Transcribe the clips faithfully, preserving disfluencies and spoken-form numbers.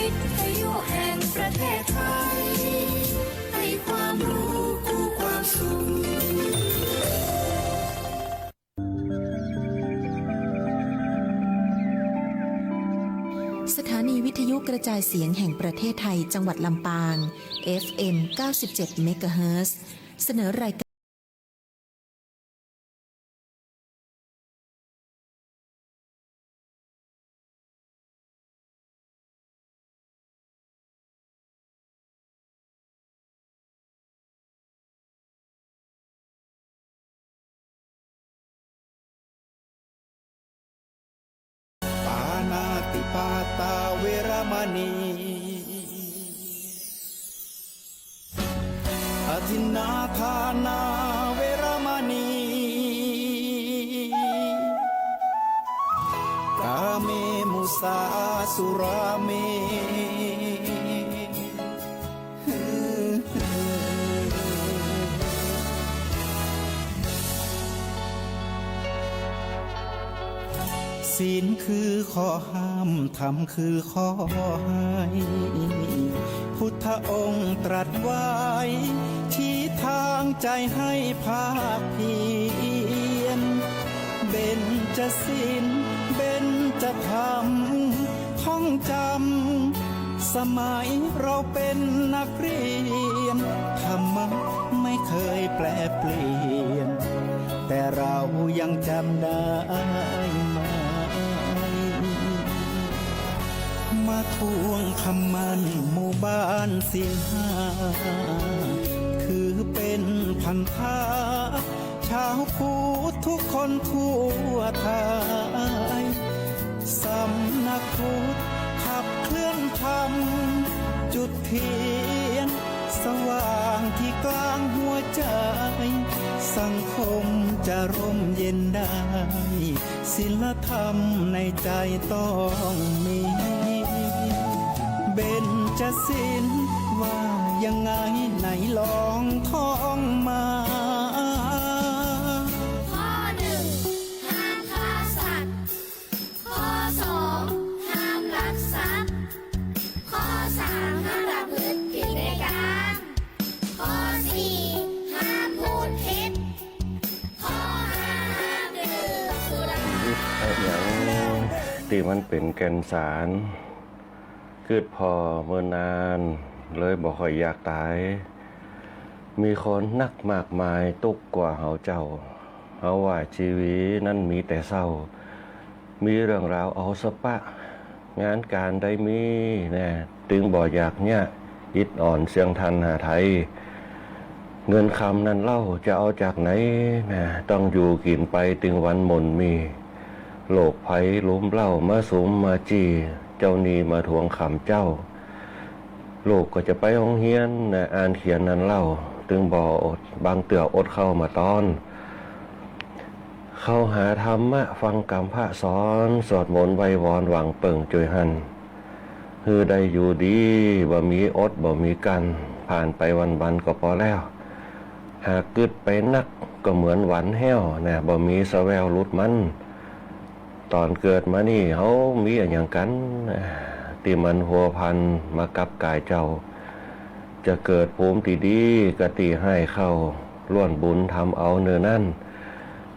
วิทยุแห่งประเทศไทย ให้ความรู้คู่ความสุข สถานีวิทยุกระจายเสียงแห่งประเทศไทย จังหวัดลำปาง เอฟเอ็ม เก้าสิบเจ็ด เมกะเฮิรตซ์ เสนอรายการ ปาณาติปาตาเวระมะณี อทินนาทานาเวระมะณี กาเม มุสา สุราเม ศีลคือข้อห้าม ธรรมคือข้อให้ พุทธองค์ตรัสไว้ ชี้ทางใจให้ภาคเพียร เบญจศีล เบญจธรรม ท่องจำ สมัยเราเป็นนักเรียน ธรรมะไม่เคยแปรเปลี่ยน แต่เรายังจำได้ไหม มาทวงคำมั่นหมู่บ้านศีลห้า คือเป็นพันธะ ชาวพุทธทุกคนทั่วไทย สำนักพุทธขับเคลื่อนธรรม จุดเทียนสว่างที่กลางหัวใจ สังคมจะร่มเย็นได้ ศีลธรรมในใจต้องมี เบญจศีลว่ายังไงไหนลองท่องมา ข้อหนึ่ง ห้ามฆ่าสัตว์ ข้อสอง ห้ามลักทรัพย์ ข้อสาม ห้ามประพฤติผิดในกาม ข้อสี่ ห้ามพูดเท็จ ข้อห้า ห้ามดื่มสุรา อิดอะหยังตี้มันเป๋นแก่นสาร กึ๊ดผ่อเมินนาน เลยบ่ค่อยอยากต๋าย มีคนนักมากมายตุ๊กข์กว่าเฮาเจ้า เฮาว่าจีวีตนั้นมีแต่เศร้า มีเรื่องราวเอาสะปะ งานก๋านได้มีแน่ ตึงบ่อยากเยียะ อิดอ่อนเสียงทันหาไทย เงินคำนั้นเล่าจะเอาจากไหนแน่ ต้องอยู่กิ๋นไปตึงวันหม่นมี โรคภัยลุมเร้ามาสุมมาจี้ เจ้าหนี้มาทวงคำเจ้า ลูกก็จะไปโฮงเฮียนนะ อ่านเขียนนั้นเล่า ตึงบ่อด บางเตื้ออดข้าวมาตอน เข้าหาธรรมะ ฟังกำพระสอน สวดมนต์ไหว้วอน หวังเปิงจ้วยหั้น หื้อได้อยู่ดี บ่มีอดบ่มีกลั้น ผ่านไปวันๆ ก็ปอแล้ว หากกึ๊ดไปนัก ก็เหมือนหวันแห้วนะ บ่มีสะแววหลุดมัน ต๋อนเกิดมานี่ เฮามีอะหยังกั๋น ตี้มันพัวพันมากับก๋ายเจ้า จะเกิดภูมิตี้ดี ก็ตี้ฮ้ายเข้า ล้วนบุญทำเอาเน่อนั้น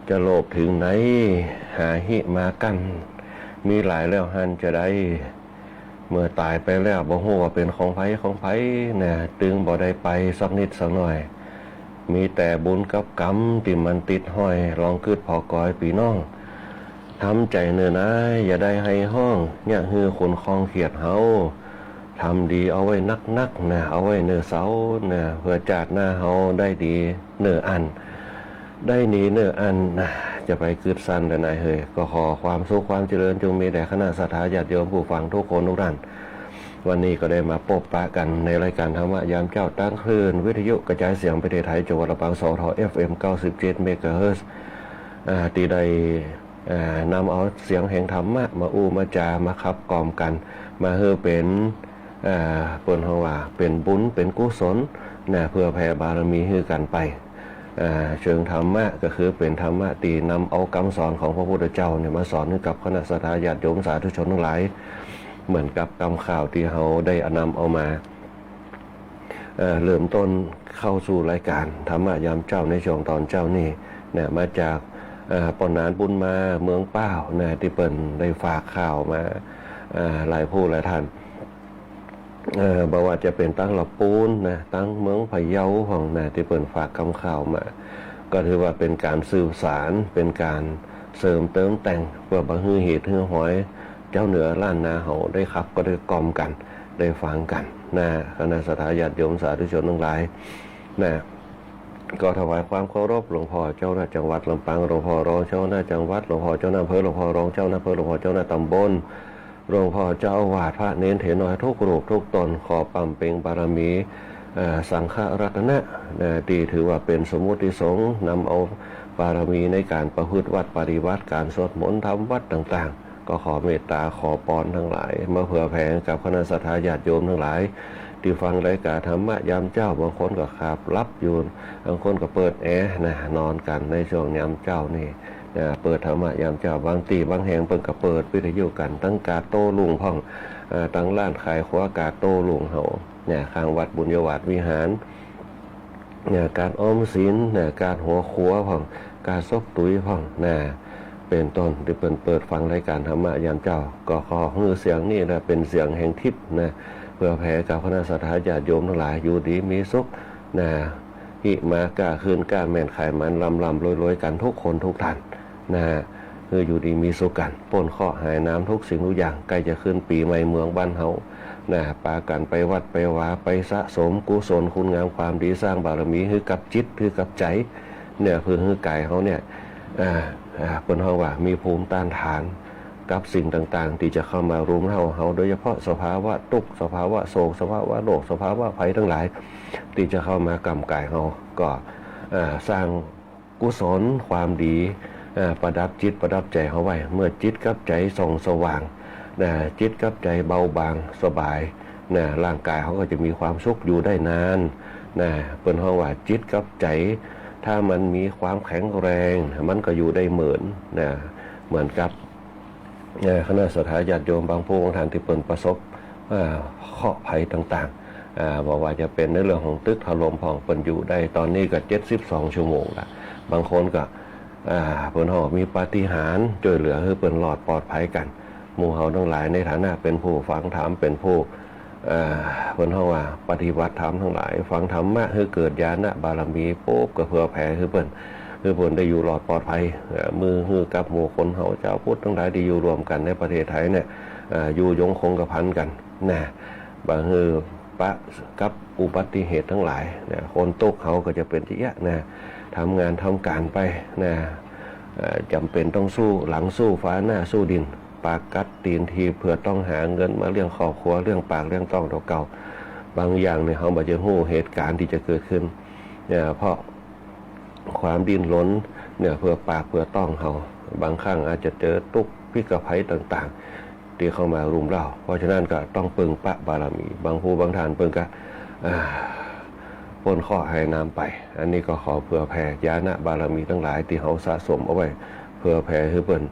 จะโลภเถิงไหน หาหิมากั้น มีหลายแล้วหั้นจะใด เมื่อต๋ายไปแล้วบ่ฮู้ว่าเป๋นของใผของใผนะ ตึงบ่ได้ไปสักนิดสักหน้อย มีแต่บุญกับกรรมตี้มันติดห้อย ลองกึ๊ดผ่อกอยปี้น้อง ทำใจ๋เน่อหน้า อย่าได้ไห้ฮ้อง เยียะหื้อขุนคองเขียดเฮา ทำดีเอาไว้นักๆ นะ เอาไว้เน่อเสานะ เปื้อจาติหน้าเฮาได้ดีเน่ออั้น ได้ดีเน่ออั้นนะ จะไปกึ๊ดสั้นแหละนายเฮย ก็ขอความสุขความเจริญจงมีแด่คณะศรัทธาญาติโยมผู้ฟังทุกคนทุกท่าน วันนี้ก็ได้มาปบปะกั๋นในรายก๋านธรรมะยามเจ๊าตางคลื่นวิทยุกระจายเสียงประเทศไทยจังหวัดลำปาง สท เอฟเอ็ม เก้าสิบเจ็ด เมกะเฮิรตซ์ อ่า ตี้ได้ อ่า นำเอาเสียงแห่งธรรมะมาอู้มาจ๋า มาขับกล่อมกั๋น มาหื้อเป๋น อ่า เปิ้นฮ้องว่าเป๋นบุญเป๋นกุศลนะ เปื้อแผ่บารมีหื้อกั๋นไป อ่า เชิงธรรมะก็คือเป๋นธรรมะตี้นำเอากำสอนของพระพุทธเจ้าเนี่ยมาสอนหื้อกับคณะศรัทธาญาติโยมสาธุชนตังหลาย เหมือนกับกำข่าวตี้เฮาได้นำเอามา เอ่อ เริ่มต้นเข้าสู่รายก๋านธรรมะยามเจ๊าในช่วงต๋อนเจ๊านี้นะ มาจาก เอ่อ ป้อหนานบุญมา เมืองป้าวนะ ตี้เปิ้นได้ฝากข่าวมา เอ่อ หลายผู้หลายต้าน เอ่อ บ่ว่าจะเป๋นตังละปูนนะ ตังเมืองพะเยาพ่องนะ ตี้เปิ้นฝากกำข่าวมา ก็ถือว่าเป๋นก๋านสืบสาน เป๋นก๋านเสริมเติมแต่ง เปื้อบ่หื้อเหตุหื้อหอย เจ้าเหนือล้านนาเฮาได้ครับ ก็ได้กล่อมกั๋น ได้ฟังกั๋นนะ คณะศรัทธาญาติโยมสาธุชนตังหลายนะ ก็ถวายความเคารพหลวงพ่อเจ้าคณะจังหวัดลำปาง หลวงพ่อรองเจ้าคณะจังหวัด หลวงพ่อเจ้าคณะอำเภอ หลวงพ่อรองเจ้าคณะอำเภอ หลวงพ่อเจ้าคณะตำบล หลวงพ่อเจ้าอาวาส พระเณรเถรน้อยทุกรูปทุกต๋น ขอป๋ำเป็งบารมี เอ่อ สังฆรัตนะนะ ตี้ถือว่าเป๋นสมมุติสงฆ์ นำเอาบารมีในก๋านประพฤติวัตรปฏิบัติ ก๋านสวดมนต์ทำวัตรต่างๆ ก็ขอเมตตาขอปอนตังหลาย มาเผื่อแผ่กับคณะศรัทธาญาติโยมตังหลาย ตี้ฟังรายก๋านธรรมะยามเจ๊า บางคนก็ขับหลับอยู่ บางคนก็เปิดแอร์นะ นอนกั๋นในช่วงยามเจ๊านี้นะ เปิดธรรมะยามเจ๊า บางตี้บางแห่งเปิ้นก็เปิดวิทยุกั๋น ตังกาดโต้รุ่งพ่อง เอ่อ ตังร้านขายตั๋วกาดโต้รุ่งเฮานะ ข้างวัดบุญญาวาสวิหาร เนี่ย กาดออมสิน เนี่ย กาดหัวขัวพ่อง กาดซกตุ๊ยพ่อง นะ เป๋นต้น ตี้เปิ้นเปิดฟังรายก๋านธรรมะยามเจ๊า ก็ขอหื้อเสียงนี้นะ เป๋นเสียงแห่งทิพย์นะ เผื่อแผ่กับคณะศรัทธาญาติโยมตังหลาย อยู่ดีมีสุขนะ หิมาก้าคืนก้าแม่นขายหมาน ร่ำๆรวยๆ กั๋นทุกคนทุกต้าน นะฮะ คืออยู่ดีมีสุขกั๋น ป๊นเคราะห์หายน้ำทุกสิ่งทุกอย่าง ใก้จะขึ้นปี๋ใหม่เมืองบ้านเฮา นะ ปากั๋นไปวัดไปวา ไปสะสมกุศลคุณงามความดี สร้างบารมีหื้อกับจิต หื้อกับใจ๋ เนี่ย เปื้อหื้อกายเฮาเนี่ย อ่า อ่า เปิ้นฮ้องว่ามีภูมิต้านทาน กับสิ่งต่างๆ ตี้จะเข้ามารุมเร้าเฮา โดยเฉพาะสภาวะตุ๊กข์ สภาวะโศก สภาวะโรค สภาวะภัยตังหลาย ตี้จะเข้ามาก่ำก๋ายเฮา ก็ อ่า สร้าง กุศลความดี เอ่อ ประดับจิตประดับใจ๋เฮาไว้ เมื่อจิตกับใจ๋ส่องสว่าง นะ จิตกับใจ๋เบาบางสบาย นะ ร่างกายเฮาก็จะมีความสุขอยู่ได้นาน นะ เปิ้นฮ้องว่าจิตกับใจ๋ ถ้ามันมีความแข็งแรง มันก็อยู่ได้เหมือน นะ เหมือนกับ เอ่อ คณะศรัทธาญาติโยมบางผู้บางต้านตี้เปิ้นประสบ เอ่อ เคราะห์ภัยต่างๆ อ่า บ่ว่าจะเป๋นในเรื่องของตึกถล่มพ่อง เปิ้นอยู่ได้ต๋อนนี้ก็เจ็ดสิบสองชั่วโมงละ บางคนก็ อ่า เปิ้นฮ้องมีปาฏิหาริย์จ้วยเหลือหื้อเปิ้นรอดปลอดภัยกั๋น หมู่เฮาตังหลายในฐานะเป๋นผู้ฟังธรรม เป๋นผู้ เอ่อ เปิ้นฮ้องว่าปฏิบัติธรรมตังหลาย ฟังธรรมะหื้อเกิดญาณบารมีปุ๊บ ก็เผื่อแผ่หื้อเปิ้น หื้อเปิ้นได้อยู่รอดปลอดภัย เอ่อ มื้อฮือกับหมู่คนเฮาจาวพุทธตังหลายตี้อยู่ร่วมกั๋นในประเทศไทยเนี่ย เอ่อ อยู่ยงคงกระพันกั๋น นะ บ่หื้อปะกับอุบัติเหตุตังหลาย นะ คนตุ๊กข์เฮาก็จะเป๋นจะเยียะ นะ ทำงานทำก๋านไป นะ เอ่อ จ๋ำเป๋นต้องสู้หลังสู้ฟ้าหน้าสู้ดิน ปากกัดตี๋นถีบ เปื้อต้องหาเงินมาเลี้ยงครอบครัว เลี้ยงปากเลี้ยงต๊องเต้าเก่า บางอย่างเนี่ยเฮาบ่จะฮู้เหตุก๋ารณ์ตี้จะเกิดขึ้น เนี่ย เพราะ ความดิ้นรนเนี่ย เปื้อปากเปื้อต๊องเฮา บางครั้งอาจจะเจอตุ๊กข์พิกภัยต่างๆ ตี้เข้ามารุมเร้า เพราะฉะนั้นก็ต้องเปิงปะบารมี บางผู้บางต้านเปิ้นก็ อ่า ป๊นเคราะห์หายน้ำไป อันนี้ก็ขอเผื่อแผ่ญาณบารมีตังหลายตี้เฮาสะสมเอาไว้ เผื่อแผ่หื้อเปิ้น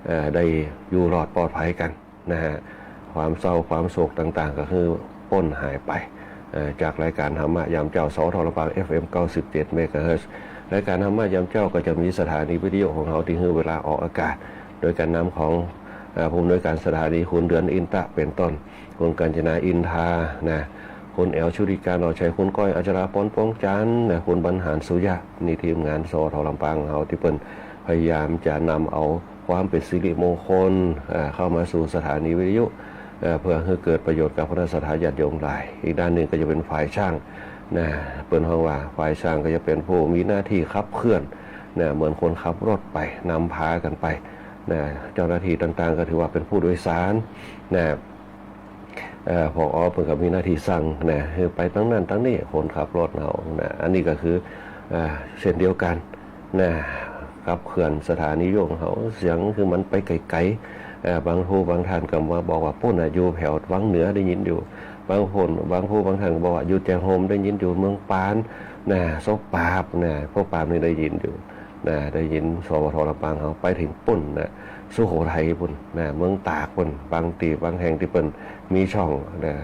เอ่อ ได้อยู่รอดปลอดภัยกั๋น นะฮะ ความเศร้าความโศกต่างๆ ก็คือป๊นหายไป เอ่อ จากรายก๋านธรรมะยามเจ๊า สวท ลำปาง เอฟเอ็ม เก้าสิบเจ็ด เมกะเฮิรตซ์ รายก๋านธรรมะยามเจ๊าก็จะมีสถานีวิทยุของเฮาตี้หื้อเวลาออกอากาศ โดยก๋านนำของ เอ่อ ผู้อำนวยก๋านสถานี คุณเดือน อินตะ เป๋นต้น คุณกัญจนา อินทา นะ คุณแอ๋ว ชุติการ อ่อนชัย คุณก้อย อัชราพร ปวงจันทร์ นะ คุณบรรหาร สุยะ นี่ทีมงาน สวท ลำปางเฮาตี้เปิ้นพยายามจะนำเอา ความเป๋นสิริมงคล อ่า เข้ามาสู่สถานีวิทยุ เอ่อ เปื้อหื้อเกิดประโยชน์กับคณะศรัทธาญาติโยมหลาย อีกด้านนึ่งก็จะเป๋นฝ่ายช่าง นะ เปิ้นฮ้องว่าฝ่ายช่างก็จะเป๋นผู้มีหน้าตี้ขับเคลื่อน นะ เหมือนคนขับรถไป นำพากั๋นไป นะ เจ้าหน้าตี้ต่างๆ ก็ถือว่าเป๋นผู้โดยสาร นะ เอ่อ ผอ.เปิ้นก็มีหน้าตี้สั่ง นะ หื้อไปตังนั้นตังนี้ คนขับรถเฮา นะ อันนี้ก็คือ อ่า เช่นเดียวกั๋น นะ ขับเคลื่อนสถานีวิทยุเฮา เสียงคือมันไปไก๋ๆ เอ่อ บางผู้บางต้านก็มาบอกว่า ปู๊นน่ะ อยู่แถววังเหนือได้ยินอยู่ บางคน บางผู้บางต้านก็บอกว่า อยู่แจ้งโฮมได้ยินอยู่ เมืองปาน นะ โสภปราบ นะ โสภปราบนี่ได้ยินอยู่ นะ ได้ยิน สวท ลำปางเฮาไปเถิงปู๊น นะ สุโขทัยปุ้นนะ เมืองตากปุ้น บางตี้บางแห่งตี้เปิ้นมีช่องนะ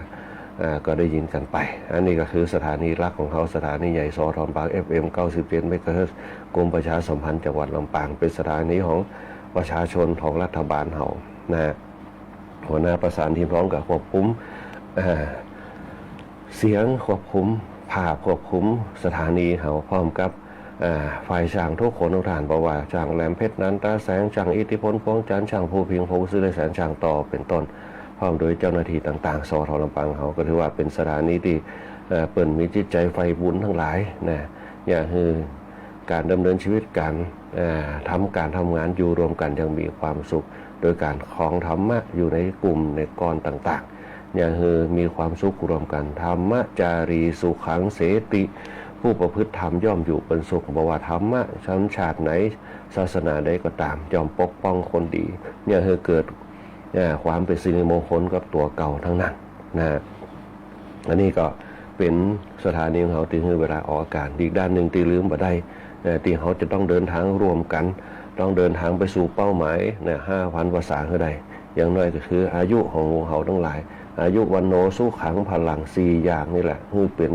อ่า ก็ได้ยินกั๋นไป อันนี้ก็คือสถานีหลักของเฮา สถานีใหญ่ สท. ลำปาง เอฟเอ็ม เก้าสิบเจ็ด เมกะเฮิรตซ์ กรมประชาสัมพันธ์จังหวัดลำปาง เป๋นสถานีของประชาชน ของรัฐบาลเฮานะ หัวหน้าประสานทีมพร้อมกับควบคุม อ่า เสียงควบคุม ภาพควบคุมสถานีเฮา พร้อมกับ อ่า ฝ่ายช่างทุกคนทุกท่าน บ่ว่าช่างแหลมเพชร นันทาแสง ช่างอิทธิพล พวงจันทร์ ช่างภูพิง พงษ์สุริยะแสน ช่างต่อ เป๋นต้น พร้อมโดยเจ้าหน้าตี้ต่างๆ สท. ลำปางเฮา ก็ถือว่าเป๋นสถานีตี้ เอ่อ เปิ้นมีจิตใจ๋ใฝ่บุญตังหลายนะ อยากหื้อก๋านดำเนินชีวิต ก๋าน เอ่อ ทำก๋านทำงาน อยู่ร่วมกั๋นอย่างมีความสุข โดยก๋านครองธรรมะอยู่ในกลุ่มในก้อนต่างๆ อยากหื้อมีความสุขร่วมกั๋น ธรรมจารีสุขังเสติ ผู้ประพฤติธรรมย่อมอยู่เป๋นสุข บ่ว่าธรรมะชนชาติไหน ศาสนาใดก็ต๋าม ย่อมปกป้องคนดี อยากหื้อเกิด เอ่อ ความเป๋นสิริมงคลกับตั๋วเก่าตังนั้นนะ อันนี้ก็เป๋นสถานีของเฮาตี้หื้อเวลาออกอากาศ อีกด้านนึ่งตี้ลืมบ่ได้ เอ่อ ตี้เฮาจะต้องเดินทางร่วมกั๋น ต้องเดินทางไปสู่เป้าหมายนะ ห้าพันพรรษาหื้อได้ อย่างน้อยก็คืออายุของหมู่เฮาตังหลาย อายุ วัณโณ สุขัง พลัง สี่อย่างนี่แหละ หื้อเป๋น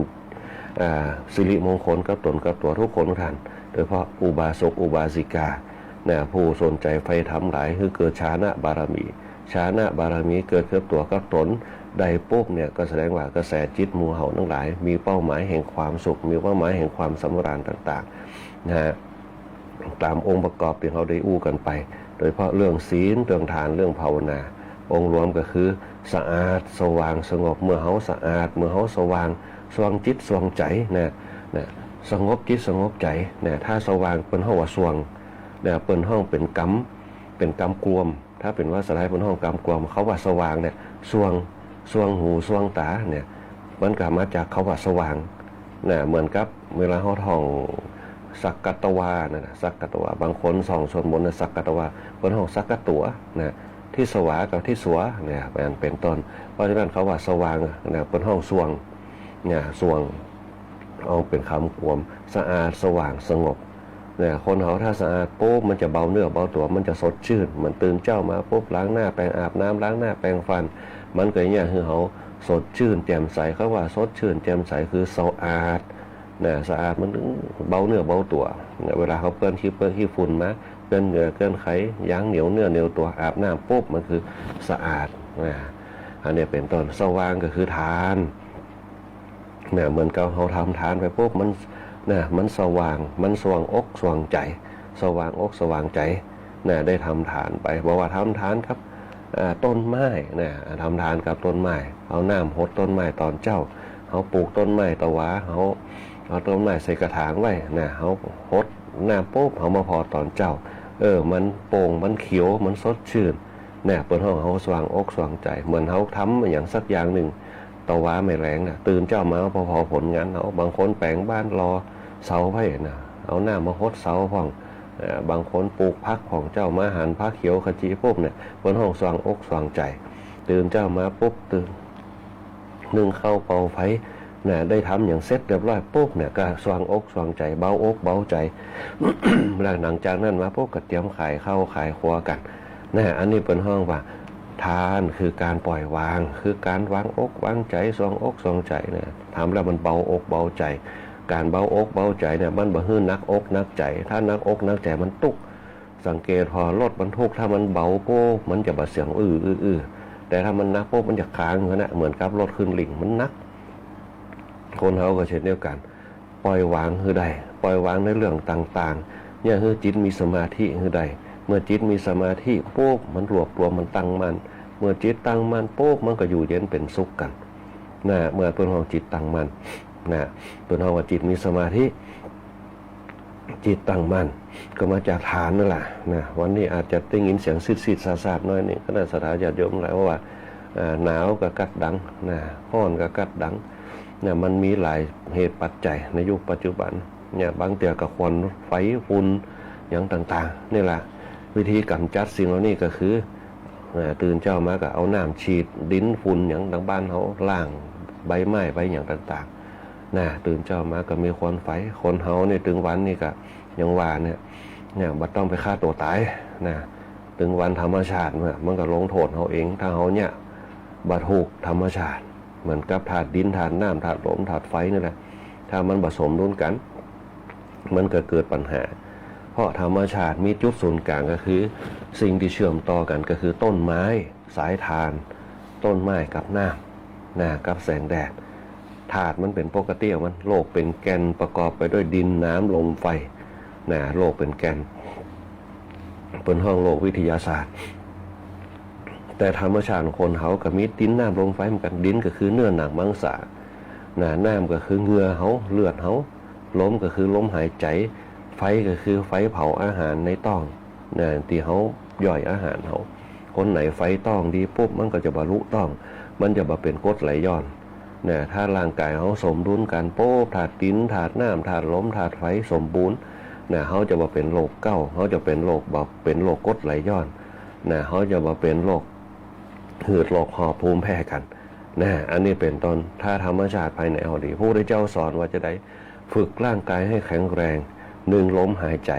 อ่า สิริมงคลกับต๋นกับตั๋วทุกคนทุกท่าน โดยเฉพาะอุบาสกอุบาสิกานะ ผู้สนใจ๋ใฝ่ธรรมหลาย หื้อเกิดฌานบารมี ฌานบารมีเกิดกับตั๋วกับต๋นได้ปุ๊บเนี่ย ก็แสดงว่ากระแสจิตหมู่เฮาตังหลาย มีเป้าหมายแห่งความสุข มีเป้าหมายแห่งความสำราญต่างๆ นะฮะ ต๋ามองค์ประกอบตี้เฮาได้อู้กั๋นไป โดยเฉพาะเรื่องศีล เรื่องทาน เรื่องภาวนา องค์รวมก็คือสะอาด สว่าง สงบ เมื่อเฮาสะอาด เมื่อเฮาสว่าง สว่างจิตสว่างใจ๋นะ นะ สงบจิตสงบใจ๋นะ ถ้าสว่างเปิ้นฮ้องว่าสว่างนะ เปิ้นฮ้องเป๋นกำ เป๋นกำกวม ถ้าเป๋นภาษาไทยเปิ้นฮ้องกำกวม คำว่าสว่างเนี่ย สว่าง สว่างหูสว่างต๋าเนี่ย มันก็มาจากคำว่าสว่างนะ เหมือนกับเวลาเฮาท่องสักกัตวานั่นนะ สักกัตวา บางคนท่องสวดมนต์นะ สักกัตวา เปิ้นฮ้องสักกัตตั๋วนะ ทิศวากับทิศสัวเนี่ย มันเป๋นต้น เพราะฉะนั้นคำว่าสว่างนะ เปิ้นฮ้องสว่างเนี่ย สว่าง เอาเป๋นกำกวม สะอาด สว่าง สงบ เนี่ย คนเฮาถ้าสะอาดปุ๊บ มันจะเบาเนื้อเบาตั๋ว มันจะสดชื่น มันตื่นเจ๊ามาปุ๊บ ล้างหน้าแปรง อาบน้ำ ล้างหน้าแปรงฟัน มันก็เยียะหื้อเฮาสดชื่นแจ่มใส คำว่าสดชื่นแจ่มใสคือสะอาด นะ สะอาดมันเบาเนื้อเบาตั๋ว เนี่ย เวลาเฮาเปื้อนขี้ เปื้อนขี้ฝุ่นมา เปื้อนเหงื่อเปื้อนไข ยางเหนียวเนื้อเหนียวตั๋ว อาบน้ำปุ๊บ มันคือสะอาด นะ อันนี้เป๋นต้น สว่างก็คือทาน เนี่ย เหมือนกับเฮาทำทานไปปุ๊บ มัน เนี่ย มันสว่าง มันสว่างอกสว่างใจ๋ สว่างอกสว่างใจ๋ เนี่ย ได้ทำทานไป บ่ว่าทำทานกับ อ่า ต้นไม้ เนี่ย ทำทานกับต้นไม้ เอาน้ำหดต้นไม้ต๋อนเจ๊า เฮาปลูกต้นไม้ตะหวา เฮาเอาต้นไม้ใส่กระถางไว้ เนี่ย เฮาหดน้ำปุ๊บ เฮามาผ่อต๋อนเจ๊า เออ มันโป่ง มันเขียว มันสดชื่น เนี่ย เปิ้นฮ้องเฮาสว่างอกสว่างใจ๋ เหมือนเฮาทำอะหยังสักอย่างนึ่ง ตะหวาแม่แลงนะ ตื่นเจ๊ามาผ่อผ่อผลงานเฮา บางคนแป๋งบ้านหล่อเสาไว้นะ เอาน้ำมาหดเสาพ่อง เอ่อ บางคนปลูกผักพ่องเจ้า มาหันผักเขียวขจีปุ๊บเนี่ย เปิ้นฮ้องสว่างอกสว่างใจ๋ ตื่นเจ๊ามาปุ๊บ ตื่นนึ่งข้าวเป่าไฟนะ ได้ทำอะหยังเสร็จเรียบร้อยปุ๊บเนี่ย ก็สว่างอกสว่างใจ๋ เบาอกเบาใจ๋ แล้วหลังจากนั้นมาปุ๊บ ก็เตรียมขายข้าวขายครัวกั๋น นะ อันนี้เปิ้นฮ้องว่า ทานคือก๋านปล่อยวาง คือก๋านวางอกวางใจ๋ สว่างอกสว่างใจ๋นะ ทำแล้วมันเบาอกเบาใจ๋ ก๋านเบาอกเบาใจ๋เนี่ย มันบ่หื้อหนักอกหนักใจ๋ ถ้าหนักอกหนักใจ๋มันตุ๊กข์ สังเกตผ่อรถบรรทุก ถ้ามันเบาปุ๊บ มันจะบ่เสียงอื้ออื้ออื้อ แต่ถ้ามันหนักปุ๊บ มันจะค้างอยู่หั้นนะ เหมือนกับรถขึ้นลิง มันหนัก คนเฮาก็เช่นเดียวกั๋น ปล่อยวางหื้อได้ ปล่อยวางในเรื่องต่างๆ เยียะหื้อจิตมีสมาธิหื้อได้ เมื่อจิตมีสมาธิปุ๊บ มันรวบรวม มันตั้งมั่น เมื่อจิตตั้งมั่นปุ๊บ มันก็อยู่เย็นเป๋นสุขกั๋น นะ เมื่อเปิ้นฮ้องจิตตั้งมั่น นะ เปิ้นฮ้องว่าจิตมีสมาธิ จิตตั้งมั่น ก็มาจากทานนั่นแหละ นะ วันนี้อาจจะได้ยินเสียงซิดๆ ซาดๆ หน้อยนึ่ง คณะศรัทธาญาติโยมหลาย เพราะว่า อ่า หนาวก็กัดดัง นะ ฮ้อนก็กัดดัง นะ มันมีหลายเหตุปัจจัยในยุคปัจจุบัน เนี่ย บางเตื้อก็ควันไฟ ฝุ่น หยังต่างๆ นี่แหละ วิธีก๋ำจัดสิ่งเหล่านี้ก็คือ อ่า ตื่นเจ๊ามาก็เอาน้ำฉีดดินฝุ่นหยังตางบ้านเฮา ล้างใบไม้ใบหยังต่างๆ นะ ตื่นเจ๊ามาก็มีควันไฟ คนเฮานี่ตึงวันนี่ก็ อย่างว่าเนี่ย เนี่ย บ่ต้องไปฆ่าตั๋วต๋าย นะ ถึงวันธรรมชาติเมื่อ มันก็ลงโต้ษเฮาเอง ถ้าเฮาเยียะบ่ถูกธรรมชาติ เหมือนกับธาตุดิน ธาตุน้ำ ธาตุลม ธาตุไฟนี่แหละ ถ้ามันบ่สมดุลกั๋น มันก็เกิดปัญหา เพราะธรรมชาติมีจุดศูนย์กลางก็คือ สิ่งตี้เชื่อมต่อกั๋นก็คือต้นไม้ สายธาตุ ต้นไม้กับน้ำ นะ กับแสงแดด ธาตุมันเป๋นปกติของมัน โลกเป๋นแก่นประกอบไปด้วยดิน น้ำ ลม ไฟ นะ โลกเป๋นแก่น เปิ้นฮ้องโลกวิทยาศาสตร์ แต่ธรรมชาติของคนเฮาก็มีดิน น้ำ ลม ไฟเหมือนกั๋น ดินก็คือเนื้อหนังมังสา นะ น้ำก็คือเหงื่อเฮา เลือดเฮา ลมก็คือลมหายใจ๋ ไฟก็คือไฟเผาอาหารในต๊อง นะ ตี้เฮาย่อยอาหารเฮา คนไหนไฟต๊องดีปุ๊บ มันก็จะบ่ลุต๊อง มันจะบ่เป๋นกรดไหลย้อน นะ ถ้าร่างกายเฮาสมดุลกั๋นปุ๊บ ธาตุดิน ธาตุน้ำ ธาตุลม ธาตุไฟสมบูรณ์ นะ เฮาจะบ่เป๋นโรคเก๊า เฮาจะเป๋นโรค บ่เป๋นโรคกรดไหลย้อน นะ เฮาจะบ่เป๋นโรคหืด โรคหอบ ภูมิแพ้กั๋น นะ อันนี้เป๋นต้น ถ้าธรรมชาติภายในเฮาดี พระพุทธเจ้าสอนว่าจะใด ฝึกร่างกายให้แข็งแรง นึ่งลมหายใจ๋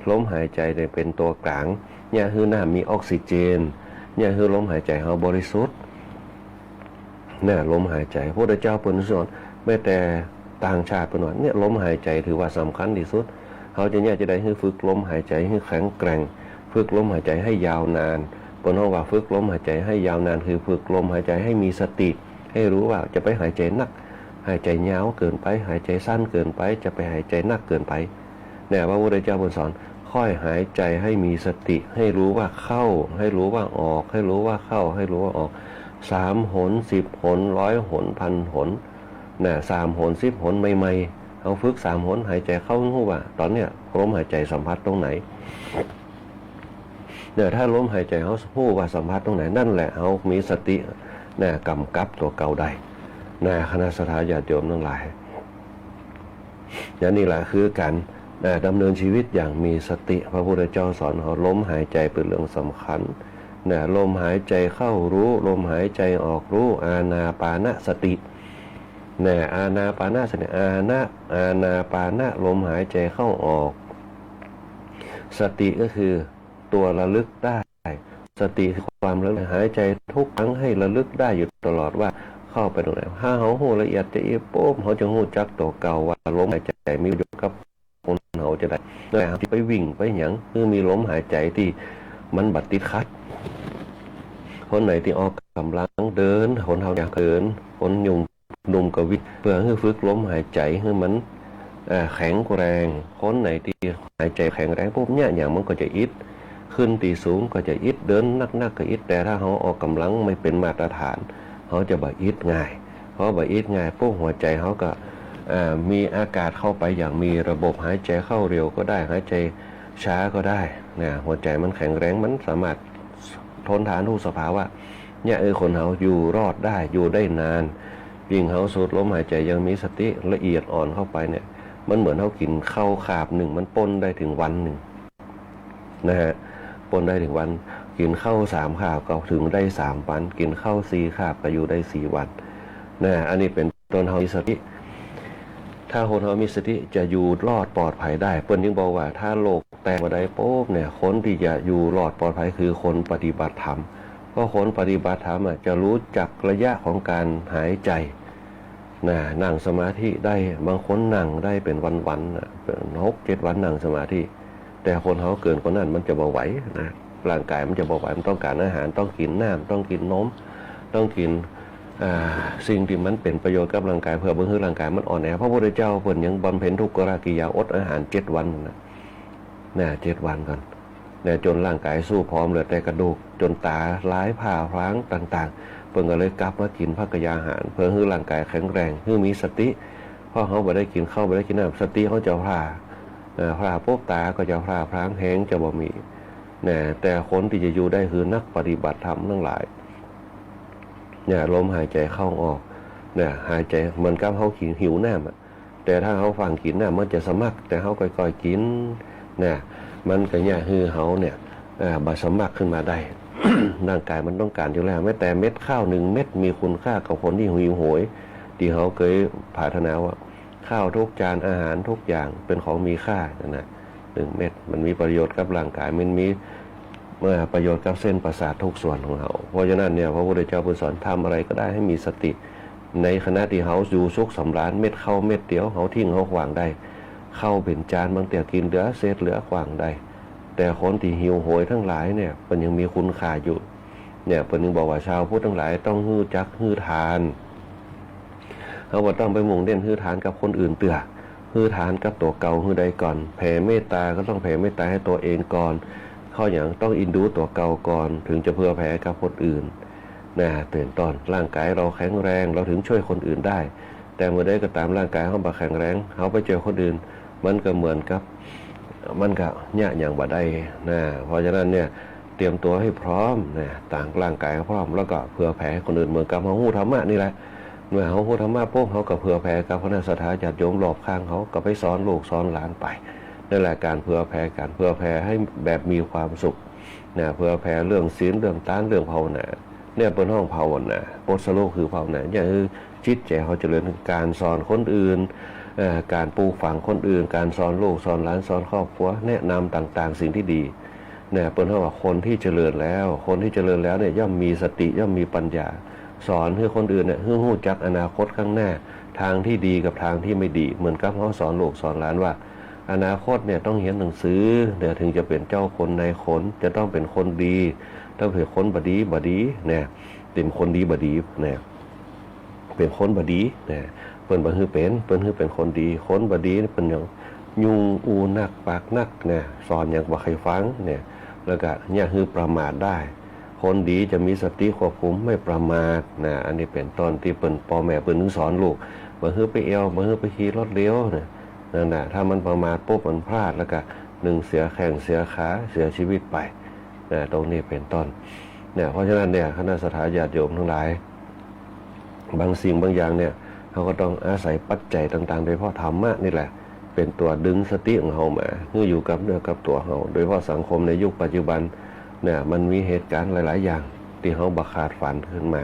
ลมหายใจ๋เนี่ยเป๋นตั๋วกลาง เยียะหื้อน้ำมีออกซิเจน เยียะหื้อลมหายใจ๋เฮาบริสุทธิ์ นะ ลมหายใจ๋ พระพุทธเจ้าเปิ้นสอน แม้แต่ต่างชาติเปิ้นว่า เนี่ย ลมหายใจ๋ถือว่าสำคัญตี้สุด เฮาจะเยียะจะใดหื้อฝึกลมหายใจ๋หื้อแข็งแกร่ง ฝึกลมหายใจ๋ให้ยาวนาน เปิ้นฮ้องว่าฝึกลมหายใจ๋ให้ยาวนาน คือฝึกลมหายใจ๋ให้มีสติ หื้อฮู้ว่าจะไปหายใจ๋นัก หายใจ๋ยาวเกิ๋นไป หายใจ๋สั้นเกิ๋นไป จะไปหายใจ๋นักเกิ๋นไป เนี่ย พระพุทธเจ้าเปิ้นสอน ค่อยหายใจ๋ให้มีสติ หื้อฮู้ว่าเข้า หื้อฮู้ว่าออก หื้อฮู้ว่าเข้า หื้อฮู้ว่าออก สามหน สิบหน ร้อยหน พันหน นะ สามหน สิบหนใหม่ๆ เฮาฝึกสามหน หายใจ๋เข้า ฮู้ว่าต๋อนเนี้ยลมหายใจ๋สัมผัสตรงไหน เนี่ย ถ้าลมหายใจ๋เฮาฮู้ว่าสัมผัสตรงไหน นั่นแหละเฮามีสติ นะ ก๋ำกับตั๋วเก่าได้ นะ คณะศรัทธาญาติโยมตังหลาย และนี่แหละคือก๋าน นะ ดำเนินชีวิตอย่างมีสติ พระพุทธเจ้าสอนเฮา ลมหายใจ๋เป๋นเรื่องสำคัญ นะ ลมหายใจ๋เข้าฮู้ ลมหายใจ๋ออกฮู้ อานาปานสติ นะ อานาปานสติ อานะ อานาปาน ลมหายใจ๋เข้าออก สติก็คือตั๋วระลึกได้ สติคือความระลึก หายใจ๋ทุกครั้งหื้อระลึกได้อยู่ตลอดว่าเข้าไปตรงไหน ถ้าเฮาฮู้ละเอียดจะอี้ปุ๊บ เฮาจะฮู้จักตั๋วเก่าว่าลมหายใจ๋มีประโยชน์กับคนเฮาจะใด แล้วเฮาจะไปวิ่งไปหยัง หื้อมีลมหายใจ๋ตี้มันบ่ติดขัด คนไหนตี้ออกก๋ำลังเดิน คนเฮาอยากเดิน คนหนุ่ม หนุ่มก็วิ่ง เปื้อหื้อฝึกลมหายใจ๋หื้อมัน อ่า แข็งแรง คนไหนตี้หายใจ๋แข็งแรงปุ๊บเนี่ย หยังมันก็จะอิด ขึ้นตี้สูงก็จะอิด เดินหนักๆ ก็อิด แต่ถ้าเฮาออกก๋ำลังไม่เป๋นมาตรฐาน เฮาจะบ่อิดง่าย พอบ่อิดง่ายปุ๊บ หัวใจ๋เฮาก็ อ่า มีอากาศเข้าไปอย่างมีระบบ หายใจ๋เข้าเร็วก็ได้ หายใจ๋ช้าก็ได้ นะ หัวใจ๋มันแข็งแรง มันสามารถทนทานทุกสภาวะ เนี่ย เออ คนเฮาอยู่รอดได้ อยู่ได้นาน ยิ่งเฮาสูดลมหายใจ๋อย่างมีสติละเอียดอ่อนเข้าไปเนี่ย มันเหมือนเฮากิ๋นข้าวคาบนึ่ง มันป้นได้เถิงวันนึ่ง นะฮะ ป้นได้เถิงวัน กิ๋นข้าวสามคาบก็เถิงได้สามวัน กิ๋นข้าวสี่คาบก็อยู่ได้สี่วัน นะ อันนี้เป๋นต้นเฮามีสติ ถ้าคนเฮามีสติจะอยู่รอดปลอดภัยได้ เปิ้นจึงบอกว่าถ้าโลกแตกบ่าใดปุ๊บเนี่ย คนตี้จะอยู่รอดปลอดภัยคือคนปฏิบัติธรรม เพราะคนปฏิบัติธรรมอะจะฮู้จักระยะของก๋านหายใจ๋ นะ นั่งสมาธิได้ บางคนนั่งได้เป๋นวันๆ นะ เป๋นหกเจ็ดวันนั่งสมาธิ แต่คนเฮาเกินกว่านั้นมันจะบ่ไหวนะ ร่างกายมันจะบ่ไหว มันต้องก๋านอาหาร ต้องกิ๋นน้ำ ต้องกิ๋นนม ต้องกิ๋น อ่า สิ่งตี้มันเป๋นประโยชน์กับร่างกาย เปื้อบ่หื้อร่างกายมันอ่อนแอ พระพุทธเจ้าเปิ้นยังบำเพ็ญทุกขกิริยาอดอาหารเจ็ดวันนะ นะ เจ็ดวันก่อน นะ จ๋นร่างกายสู้ผอมเหลือแต่กระดูก จ๋นต๋าลายผ้าพรางต่างๆ เปิ้นก็เลยกลับมากิ๋นภักขยาหาร เปื้อหื้อร่างกายแข็งแรง หื้อมีสติ เพราะเฮาบ่ได้กิ๋นข้าว บ่ได้กิ๋นน้ำ สติเฮาจะพร่า เอ่อ พร่าปุ๊บต๋าก็จะพร่าพราง แฮงจะบ่มี นะ แต่คนตี้จะอยู่ได้คือนักปฏิบัติธรรมตังหลาย เนี่ย ลมหายใจ๋เข้าออก เนี่ย หายใจ๋เหมือนกับเฮาหิวน้ำอะ แต่ถ้าเฮาฟั่งกิ๋นน้ำมันจะสมัคร แต่เฮาก้อยๆ กิ๋น เนี่ย มันก็เยียะหื้อเฮาเนี่ย เอ่อ บ่สมัครขึ้นมาได้ ร่างกายมันต้องก๋านอยู่แล้ว แม้แต่เม็ดข้าวนึ่งเม็ดมีคุณค่ากับคนตี้หิวโหย ตี้เฮาเกยปรารถนาว่า ข้าวทุกจาน อาหารทุกอย่างเป๋นของมีค่านั่นนะ นึ่งเม็ด มันมีประโยชน์กับร่างกาย มันมี เมื่อประโยชน์กับเส้นประสาททุกส่วนของเฮา เพราะฉะนั้นเนี่ย พระพุทธเจ้าเปิ้นสอนทำอะไรก็ได้ให้มีสติ ในขณะตี้เฮาอยู่สุขสำราญ เม็ดข้าวเม็ดเดียวเฮาทิ้งเฮาขว้างได้ ข้าวเป๋นจานบางเตื้อกิ๋นเหลือเศษเหลือขว้างได้ แต่คนตี้หิวโหยตังหลายเนี่ย เปิ้นยังมีคุณค่าอยู่ เนี่ย เปิ้นจึงบอกว่าชาวพุทธตังหลายต้องฮู้จักหื้อทาน เฮาบ่ต้องไปมุ่งเน้นหื้อทานกับคนอื่นเตื้อ หื้อทานกับตั๋วเก่าหื้อได้ก่อน แผ่เมตตาก็ต้องแผ่เมตตาหื้อตั๋วเองก่อน ข้อหยังต้องอินดูตั๋วเก่าก่อน เถิงจะเผื่อแผ่กับคนอื่น นะ เป๋นต้น ร่างกายเฮาแข็งแรง เฮาเถิงจ้วยคนอื่นได้ แต่เมื่อใดก็ต๋ามร่างกายเฮาบ่แข็งแรง เฮาไปจ้วยคนอื่น มันก็เหมือนกับ มันก็เยียะหยังบ่ได้นะ เพราะฉะนั้นเนี่ย เตรียมตั๋วหื้อพร้อมนะ ตางร่างกายหื้อพร้อม แล้วก็เผื่อแผ่หื้อคนอื่น เหมือนกับเฮาฮู้ธรรมะนี่แหละ เมื่อเฮาฮู้ธรรมะปุ๊บ เฮาก็เผื่อแผ่กับคณะศรัทธาญาติโยมรอบข้างเฮา ก็ไปสอนลูกสอนหลานไป นั่นแหละก๋านเผื่อแผ่ ก๋านเผื่อแผ่หื้อแบบมีความสุขนะ เผื่อแผ่เรื่องศีล เรื่องตาน เรื่องภาวนา เนี่ยเปิ้นฮ้องภาวนา บทสรุปคือภาวนา เนี่ยคือจิตใจ๋เฮาเจริญ ก๋านสอนคนอื่น เอ่อ ก๋านปลูกฝังคนอื่น ก๋านสอนลูกสอนหลาน สอนครอบครัว แนะนำต่างๆ สิ่งที่ดี เนี่ยเปิ้นฮ้องว่าคนที่เจริญแล้ว คนที่เจริญแล้วเนี่ยย่อมมีสติ ย่อมมีปัญญา สอนหื้อคนอื่นเนี่ย หื้อฮู้จักอนาคตข้างหน้า ทางที่ดีกับทางที่ไม่ดี เหมือนกับเฮาสอนลูกสอนหลานว่า อนาคตเนี่ยต้องเฮียนหนังสือ เนี่ยเถิงจะเป๋นเจ้าคนนายคน จะต้องเป๋นคนดี ถ้าเป๋นคนบ่ดี บ่ดี เนี่ย เป๋นคนดีบ่ดี เนี่ย เป๋นคนบ่ดี เนี่ย เปิ้นบ่หื้อเป๋น เปิ้นหื้อเป๋นคนดี คนบ่ดีเนี่ยเปิ้นยังยุงอู้นักปากนัก เนี่ย สอนหยังบ่ใค่ฟัง เนี่ย แล้วก็เยียะหื้อประมาทได้ คนดีจะมีสติควบคุมไม่ประมาทนะ อันนี้เป๋นต้นตี้เปิ้น ป้อแม่เปิ้นสอนลูก บ่หื้อไปเอี่ยว บ่หื้อไปขี่รถเร็วนะ นั่นน่ะ ถ้ามันประมาทปุ๊บมันพลาดแล้วก็หนึ่งเสียแข้งเสียขา เสียชีวิตไปนะ ตรงนี้เป๋นต้น เนี่ย เพราะฉะนั้นเนี่ย คณะศรัทธาญาติโยมตังหลาย บางสิ่งบางอย่างเนี่ย เฮาก็ต้องอาศัยปัจจัยต่างๆ โดยเฉพาะธรรมะนี่แหละ เป๋นตั๋วดึงสติของเฮามา หื้ออยู่กับเนื้อกับตั๋วเฮา โดยเฉพาะสังคมในยุคปัจจุบันเนี่ย มันมีเหตุก๋ารณ์หลายๆ อย่างตี้เฮาบ่คาดฝันขึ้นมา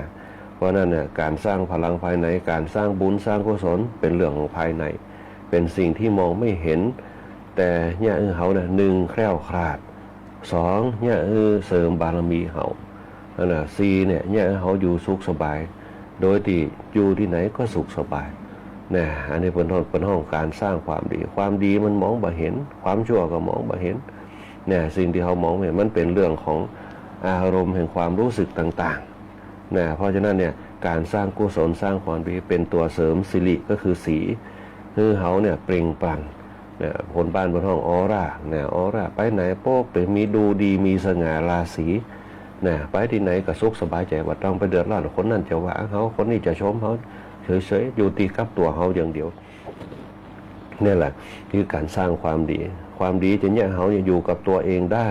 เพราะฉะนั้นเนี่ย ก๋านสร้างพลังภายใน ก๋านสร้างบุญสร้างกุศล เป๋นเรื่องของภายใน เป๋นสิ่งตี้มองไม่เห็น แต่เยียะหื้อเฮาเนี่ย หนึ่ง แคล้วคลาด สอง เยียะหื้อเสริมบารมีเฮา นั่นน่ะ สี่ เนี่ย เยียะหื้อเฮาอยู่สุขสบาย โดยตี้อยู่ตี้ไหนก็สุขสบาย นะ อันนี้เปิ้นฮ้อง เปิ้นฮ้องก๋านสร้างความดี ความดีมันมองบ่เห็น ความชั่วก็มองบ่เห็น นะ สิ่งตี้เฮามองบ่เห็น มันเป๋นเรื่องของอารมณ์แห่งความรู้สึกต่างๆ นะ เพราะฉะนั้นเนี่ย ก๋านสร้างกุศลสร้างความดีเป๋นตั๋วเสริมสิริ ก็คือสี หื้อเฮาเนี่ยเปล่งปลั่ง เนี่ย คนบ้านเปิ้นฮ้องออร่า เนี่ย ออร่า ไปไหนปุ๊บ เป๋นมีดูดี มีสง่าราศี เนี่ย ไปตี้ไหนก็สุขสบายใจ๋ บ่ต้องไปเดือดร้อน คนนั้นจะว่าเฮา คนนี้จะชมเฮา เฉยๆ อยู่ตี้กับตั๋วเฮาอย่างเดียว เนี่ยแหละ คือก๋านสร้างความดี ความดีจะเยียะหื้อเฮาเนี่ยอยู่กับตั๋วเองได้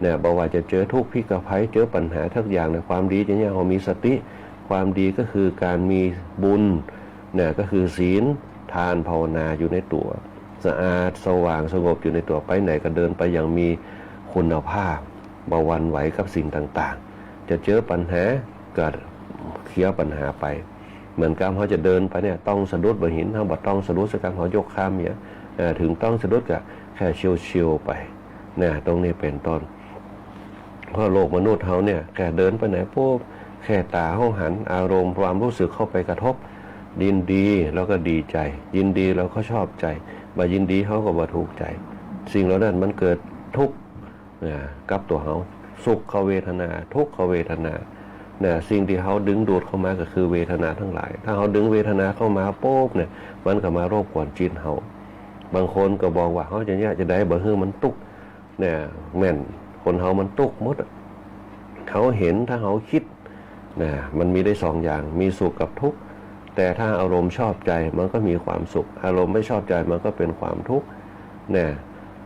เนี่ย บ่ว่าจะเจอทุกข์พิกภัย เจอปัญหาสักอย่างเนี่ย ความดีจะเยียะหื้อเฮามีสติ ความดีก็คือก๋านมีบุญ เนี่ย ก็คือศีล ทาน ภาวนาอยู่ในตั๋ว สะอาด สว่าง สงบอยู่ในตั๋ว ไปไหนก็เดินไปอย่างมีคุณภาพ บ่หวั่นไหวกับสิ่งต่างๆ จะเจอปัญหาก็เคลียร์ปัญหาไป เหมือนกับเฮาจะเดินไปเนี่ย ต้องสะดุดบ่าหิน เฮาบ่ต้องสะดุดสักกำ เฮายกข้ามเนี่ย เอ่อ เถิงต้องสะดุดก็แค่เฉียวๆ ไป เนี่ย ตรงนี้เป๋นต้น เพราะโลกมนุษย์เฮาเนี่ย แค่เดินไปไหนปุ๊บ แค่ต๋าเฮาหัน อารมณ์ความรู้สึกเข้าไปกระทบ ยินดีเฮาก็ดีใจ๋ ยินดีเฮาก็ชอบใจ๋ บ่ยินดีเฮาก็บ่ถูกใจ๋ สิ่งเหล่านั้นมันเกิดทุกข์ นะ กับตั๋วเฮา สุขเวทนา ทุกขเวทนา นะ สิ่งตี้เฮาดึงดูดเข้ามาก็คือเวทนาตังหลาย ถ้าเฮาดึงเวทนาเข้ามาปุ๊บเนี่ย มันก็มารบกวนจิตเฮา บางคนก็บอกว่าเฮาจะเยียะจะใดบ่หื้อมันตุ๊กข์ เนี่ย แม่น คนเฮามันตุ๊กข์หมดอะ เฮาเห็น ถ้าเฮากึ๊ด นะ มันมีได้สองอย่าง มีสุขกับทุกข์ แต่ถ้าอารมณ์ชอบใจ๋ มันก็มีความสุข อารมณ์ไม่ชอบใจ๋ มันก็เป๋นความทุกข์ เนี่ย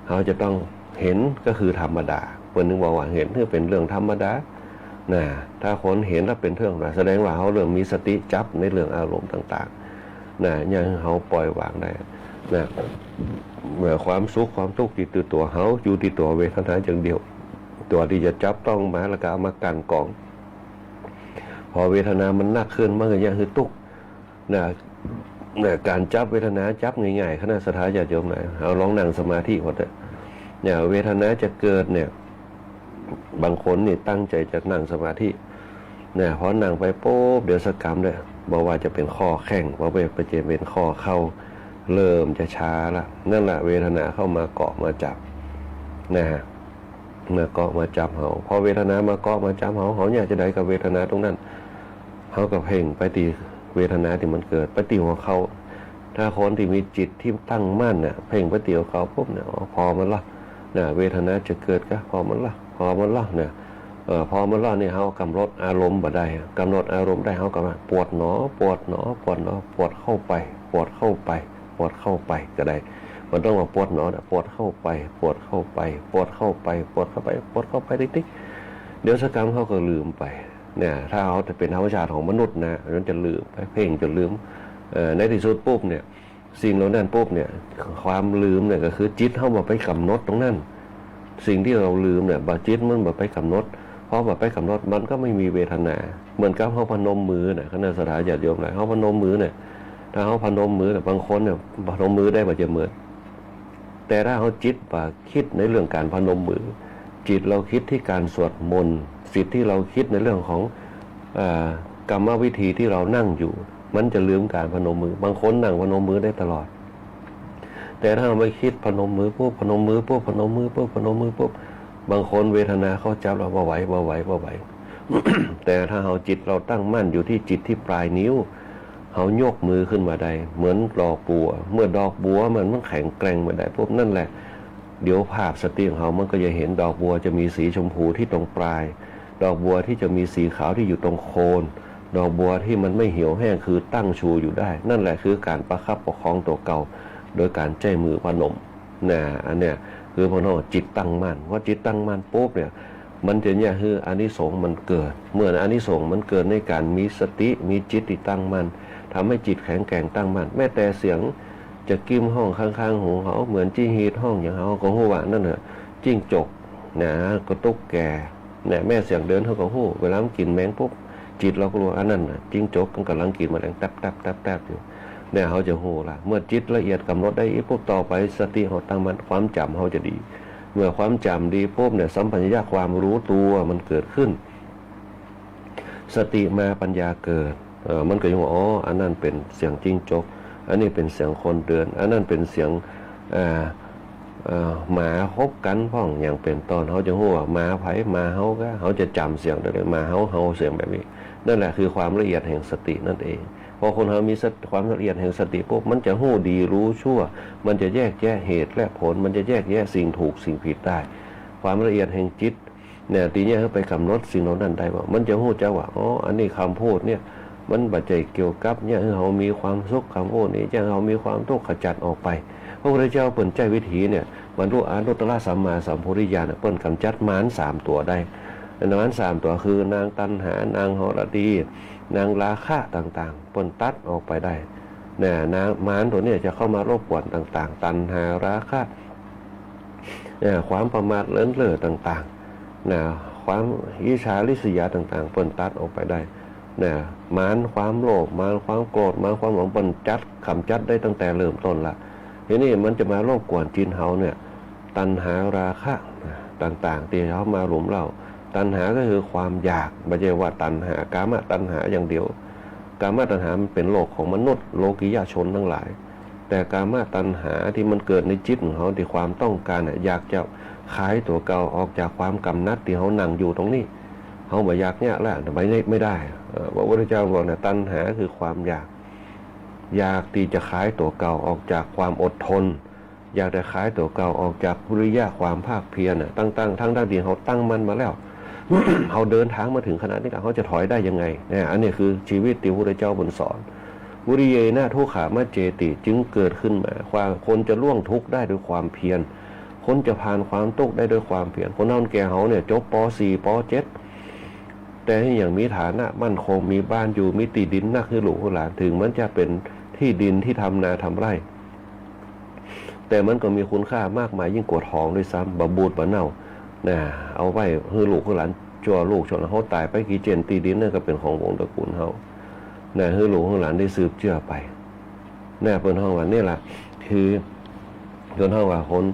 เฮาจะต้องเห็นก็คือธรรมดา เปิ้นจึงบอกว่าเห็นคือเป๋นเรื่องธรรมดา นะ ถ้าคนเห็นแล้วเป๋นเรื่องธรรมดา แสดงว่าเฮาเริ่มมีสติจับในเรื่องอารมณ์ต่างๆ นะ เยียะหื้อเฮาปล่อยวางได้ นะ เมื่อความสุขความตุ๊กข์อยู่ตี้ตั๋วเฮา อยู่ตี้ตั๋วเวทนาอย่างเดียว ตั๋วตี้จะจับต้องมาแล้วก็เอามากั๋นกรอง พอเวทนามันหนักขึ้น มันก็เยียะหื้อตุ๊กข์ นะ นะ ก๋านจับเวทนาจับง่ายๆ คณะศรัทธาญาติโยมหลาย เฮาลองนั่งสมาธิก่อนเถอะ เนี่ย เวทนาจะเกิดเนี่ย บางคนนี่ตั้งใจ๋จะนั่งสมาธิ นะ พอนั่งไปปุ๊บ เดี๋ยวสักกำเนี่ย บ่ว่าจะเป๋นข้อแข้ง บ่ว่าจะเป๋นข้อเข่า เริ่มจะชาละ นั่นแหละเวทนาเข้ามาเกาะมาจับ นะฮะ มาเกาะมาจับเฮา พอเวทนามาเกาะมาจับเฮา เฮาเยียะจาใดกับเวทนาตรงนั้น เฮาก็เพ่งไปตี้เวทนาตี้มันเกิด ไปตี้หัวเข่า ถ้าคนตี้มีจิตตี้ตั้งมั่นเนี่ย เพ่งไปตี้หัวเข่าปุ๊บเนี่ย อ๋อ ผ่อมันละ นะ เวทนาจะเกิดก็ผ่อมันละ ผ่อมันละ นะ เออ ผ่อมันละนี่เฮากำหนดอารมณ์บ่ได้ กำหนดอารมณ์ได้เฮาก็ว่า ปวดหนอ ปวดหนอ ปวดหนอ ปวดเข้าไป ปวดเข้าไป ปวดเข้าไปก็ได้ บ่ต้องว่าปวดหนอนะ ปวดเข้าไป ปวดเข้าไป ปวดเข้าไป ปวดเข้าไป ปวดเข้าไปติ๊กๆ เดี๋ยวสักกำเฮาก็ลืมไป เนี่ย ถ้าเฮาจะเป๋นธรรมชาติของมนุษย์นะ มันจะลืมไป เพ่งจนลืม เอ่อ ในตี้สุดปุ๊บเนี่ย สิ่งเหล่านั้นปุ๊บเนี่ย ความลืมเนี่ยก็คือจิตเฮาบ่ไปกำหนดตรงนั้น สิ่งตี้เฮาลืมเนี่ย บ่ จิตมันบ่ไปกำหนด พอบ่ไปกำหนด มันก็ไม่มีเวทนา เหมือนกับเฮาพนมมือน่ะ คณะศรัทธาญาติโยมหลาย เฮาพนมมือเนี่ย ถ้าเฮาพนมมือเนี่ย บางคนเนี่ยพนมมือได้บ่เจิ่เหมือน แต่ถ้าเฮาจิตบ่คิดในเรื่องการพนมมือ จิตเราคิดตี้การสวดมนต์ จิตตี้เราคิดในเรื่องของ เอ่อ กรรมวิธีตี้เรานั่งอยู่ มันจะลืมการพนมมือ บางคนนั่งพนมมือได้ตลอด แต่ถ้าเฮาไปคิดพนมมือปุ๊บ พนมมือปุ๊บ พนมมือปุ๊บ พนมมือปุ๊บ บางคนเวทนาเข้าจับแล้ว บ่ไหว บ่ไหว บ่ไหว แต่ถ้าเฮาจิตเราตั้งมั่นอยู่ตี้จิตตี้ปลายนิ้ว เฮายกมือขึ้นมาได้ เหมือนดอกบัว เมื่อดอกบัวมัน มันแข็งแกร่งมาได้ปุ๊บ นั่นแหละ เดี๋ยวภาพสติของเฮามันก็จะเห็นดอกบัวจะมีสีชมพูตี้ตรงปลาย ดอกบัวตี้จะมีสีขาวตี้อยู่ตรงโคน ดอกบัวตี้มันไม่เหี่ยวแห้ง คือตั้งชูอยู่ได้ นั่นแหละคือการประคับประคองตั๋วเก่า โดยการใจ๊มือพนม นะ อันเนี้ยคือพวกเฮาจิตตั้งมั่น พอจิตตั้งมั่นปุ๊บเนี่ย มันจะเยียะหื้ออานิสงส์มันเกิด เมื่ออานิสงส์มันเกิดในการมีสติ มีจิตตี้ตั้งมั่น ทำให้จิตแข็งแกร่งตั้งมั่น แม้แต่เสียงจะกริ้มฮ้องข้างๆ หูเฮา เหมือนจี๊ดฮีดฮ้องอย่าง เฮาก็ฮู้ว่านั่นน่ะ จิ้งจก นะ ก็ตุ๊กแก เนี่ย แม้เสียงเดินเฮาก็ฮู้ เวลามันกิ๋นแมงปุ๊บ จิตเราก็รู้ อันนั้นน่ะ จิ้งจกมันก่ำลังกิ๋นแมลงแต๊บๆๆๆ อยู่ เนี่ย เฮาจะฮู้ละ เมื่อจิตละเอียดกำหนดได้อีกปุ๊บ ต่อไปสติเฮาตั้งมั่น ความจ๋ำเฮาจะดี เมื่อความจ๋ำดีปุ๊บเนี่ย สัมปชัญญะความรู้ตั๋วมันเกิดขึ้น สติมาปัญญาเกิด เอ่อ มันก็ยังว่า อ๋อ อันนั้นเป๋นเสียงจิ้งจก อันนี้เป๋นเสียงคนเดิน อันนั้นเป๋นเสียง เอ่อ เอ่อ หมาฮบกั๋นพ่องอย่างเป๋นต้น เฮาจะฮู้ว่าหมาใผ หมาเฮาก้า เฮาจะจ๋ำเสียงได้เลย หมาเฮาเห่าเสียงแบบนี้ นั่นแหละคือความละเอียดแห่งสตินั่นเอง พอคนเฮามีสติ ความละเอียดแห่งสติปุ๊บ มันจะฮู้ดีรู้ชั่ว มันจะแยกแยะเหตุและผล มันจะแยกแยะสิ่งถูกสิ่งผิดได้ ความละเอียดแห่งจิต เนี่ย ตี้เยียะหื้อไปกำหนดสิ่งเหล่านั้นได้ว่า มันจะฮู้จักว่า อ๋อ อันนี้กำพูดเนี่ย มันบ่ใจ้เกี่ยวกับเยียะหื้อเฮามีความสุข กำพูดนี้เยียะหื้อเฮามีความตุ๊กข์ ขจัดออกไป พระพุทธเจ้าเปิ้นใจ๊วิธีเนี่ย บรรลุอนุตตรสัมมาสัมโพธิญาณน่ะ เปิ้นก๋ำจัดมารสามตั๋วได้ มารสามตั๋วคือนางตัณหา นางหรดี นางราคะต่างๆ เปิ้นตัดออกไปได้ เนี่ย นางมารตั๋วเนี่ยจะเข้ามารบกวนต่างๆ ตัณหา ราคะ เนี่ย ความประมาทเลินเล่อต่างๆ นะ ความอิจฉาริษยาต่างๆ เปิ้นตัดออกไปได้ นะ มารความโลภ มารความโกรธ มารความหลง เปิ้นจัด ก๋ำจัดได้ตั้งแต่เริ่มต้นละ ทีนี้มันจะมารบกวนจิตเฮาเนี่ย ตัณหาราคะต่างๆ ตี้เฮามาหลุมเล้า ตัณหาก็คือความอยาก บ่ใจ้ว่าตัณหากามตัณหาอย่างเดียว กามตัณหามันเป๋นโลกของมนุษย์ โลกิยชนทั้งหลาย แต่กามตัณหาตี้มันเกิดในจิตของเฮา ตี้ความต้องการน่ะ อยากจะคลายตั๋วเก่าออกจากความกำหนัดตี้เฮานั่งอยู่ตรงนี้ เฮาบ่อยากเยียะแล้ว ไม่ได้ ไม่ได้ เอ่อ พระพุทธเจ้าบอกนะ ตัณหาคือความอยาก อยากตี้จะคลายตั๋วเก่าออกจากความอดทน อยากจะคลายตั๋วเก่าออกจากวิริยะความภาคเพียรน่ะ ตั้งๆ ทั้งๆ ตี้เฮาตั้งมั่นมาแล้ว เฮาเดินทางมาเถิงขนาดนี้แล้ว เฮาจะถอยได้ยังไง เนี่ย อันนี้คือชีวิตตี้พระพุทธเจ้าเปิ้นสอน วิริเยนะทุกขามัจเจติ จึงเกิดขึ้นมา ความ คนจะล่วงทุกข์ได้ด้วยความเพียร คนจะผ่านความตุ๊กข์ได้ด้วยความเพียร คนเฒ่าคนแก่เฮาเนี่ย จบ ป.สี่ ป.เจ็ด แต่ยังมีฐานะมั่นคง มีบ้านอยู่ มีตี้ดินนักหื้อลูกหื้อหลาน เถิงมันจะเป๋นตี้ดินตี้ทำนาทำไร่ แต่มันก็มีคุณค่ามากมายยิ่งกว่าทองด้วยซ้ำ บ่บูดบ่เน่า นะ เอาไว้หื้อลูกหื้อหลาน ชั่วลูกชั่วหลาน เฮาต๋ายไป ขี้เจ้นตี้ดินนั่นก็เป๋นของวงศ์ตระกูลเฮา นะ หื้อลูกหื้อหลานได้สืบเจื้อไป นะ เปิ้นฮ้องว่านี่แหละ คือ เปิ้นฮ้องว่าคน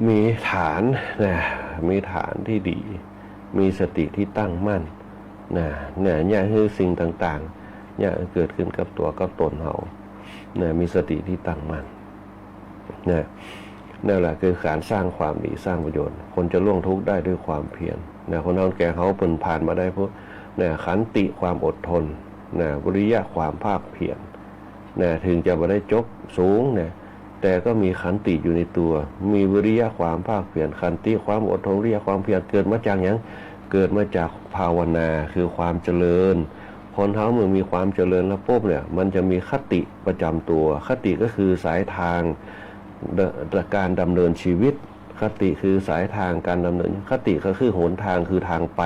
มีฐาน นะ มีฐานตี้ดี มีสติตี้ตั้งมั่น นะ เนี่ย เยียะหื้อสิ่งต่างๆ เยียะหื้อเกิดขึ้นกับตั๋วกับต๋นเฮา นะ มีสติตี้ตั้งมั่น นะ นั่นแหละคือก๋านสร้างความดี สร้างประโยชน์ คนจะล่วงทุกข์ได้ด้วยความเพียร นะ คนเฒ่าแก่เฮาเปิ้นผ่านมาได้เพราะ นะ ขันติ ความอดทน นะ วิริยะ ความภาคเพียร นะ เถิงจะบ่ได้จบสูงนะ แต่ก็มีขันติอยู่ในตั๋ว มีวิริยะ ความภาคเพียร ขันติ ความอดทน วิริยะ ความเพียร เกิดมาจากหยัง เกิดมาจากภาวนา คือความเจริญ คนเฮาเมื่อมีความเจริญแล้วปุ๊บเนี่ย มันจะมีคติประจ๋ำตั๋ว คติก็คือสายทาง เอ่อ ก๋านดำเนินชีวิต คติคือสายทางก๋านดำเนิน คติก็คือหนตาง คือตางไป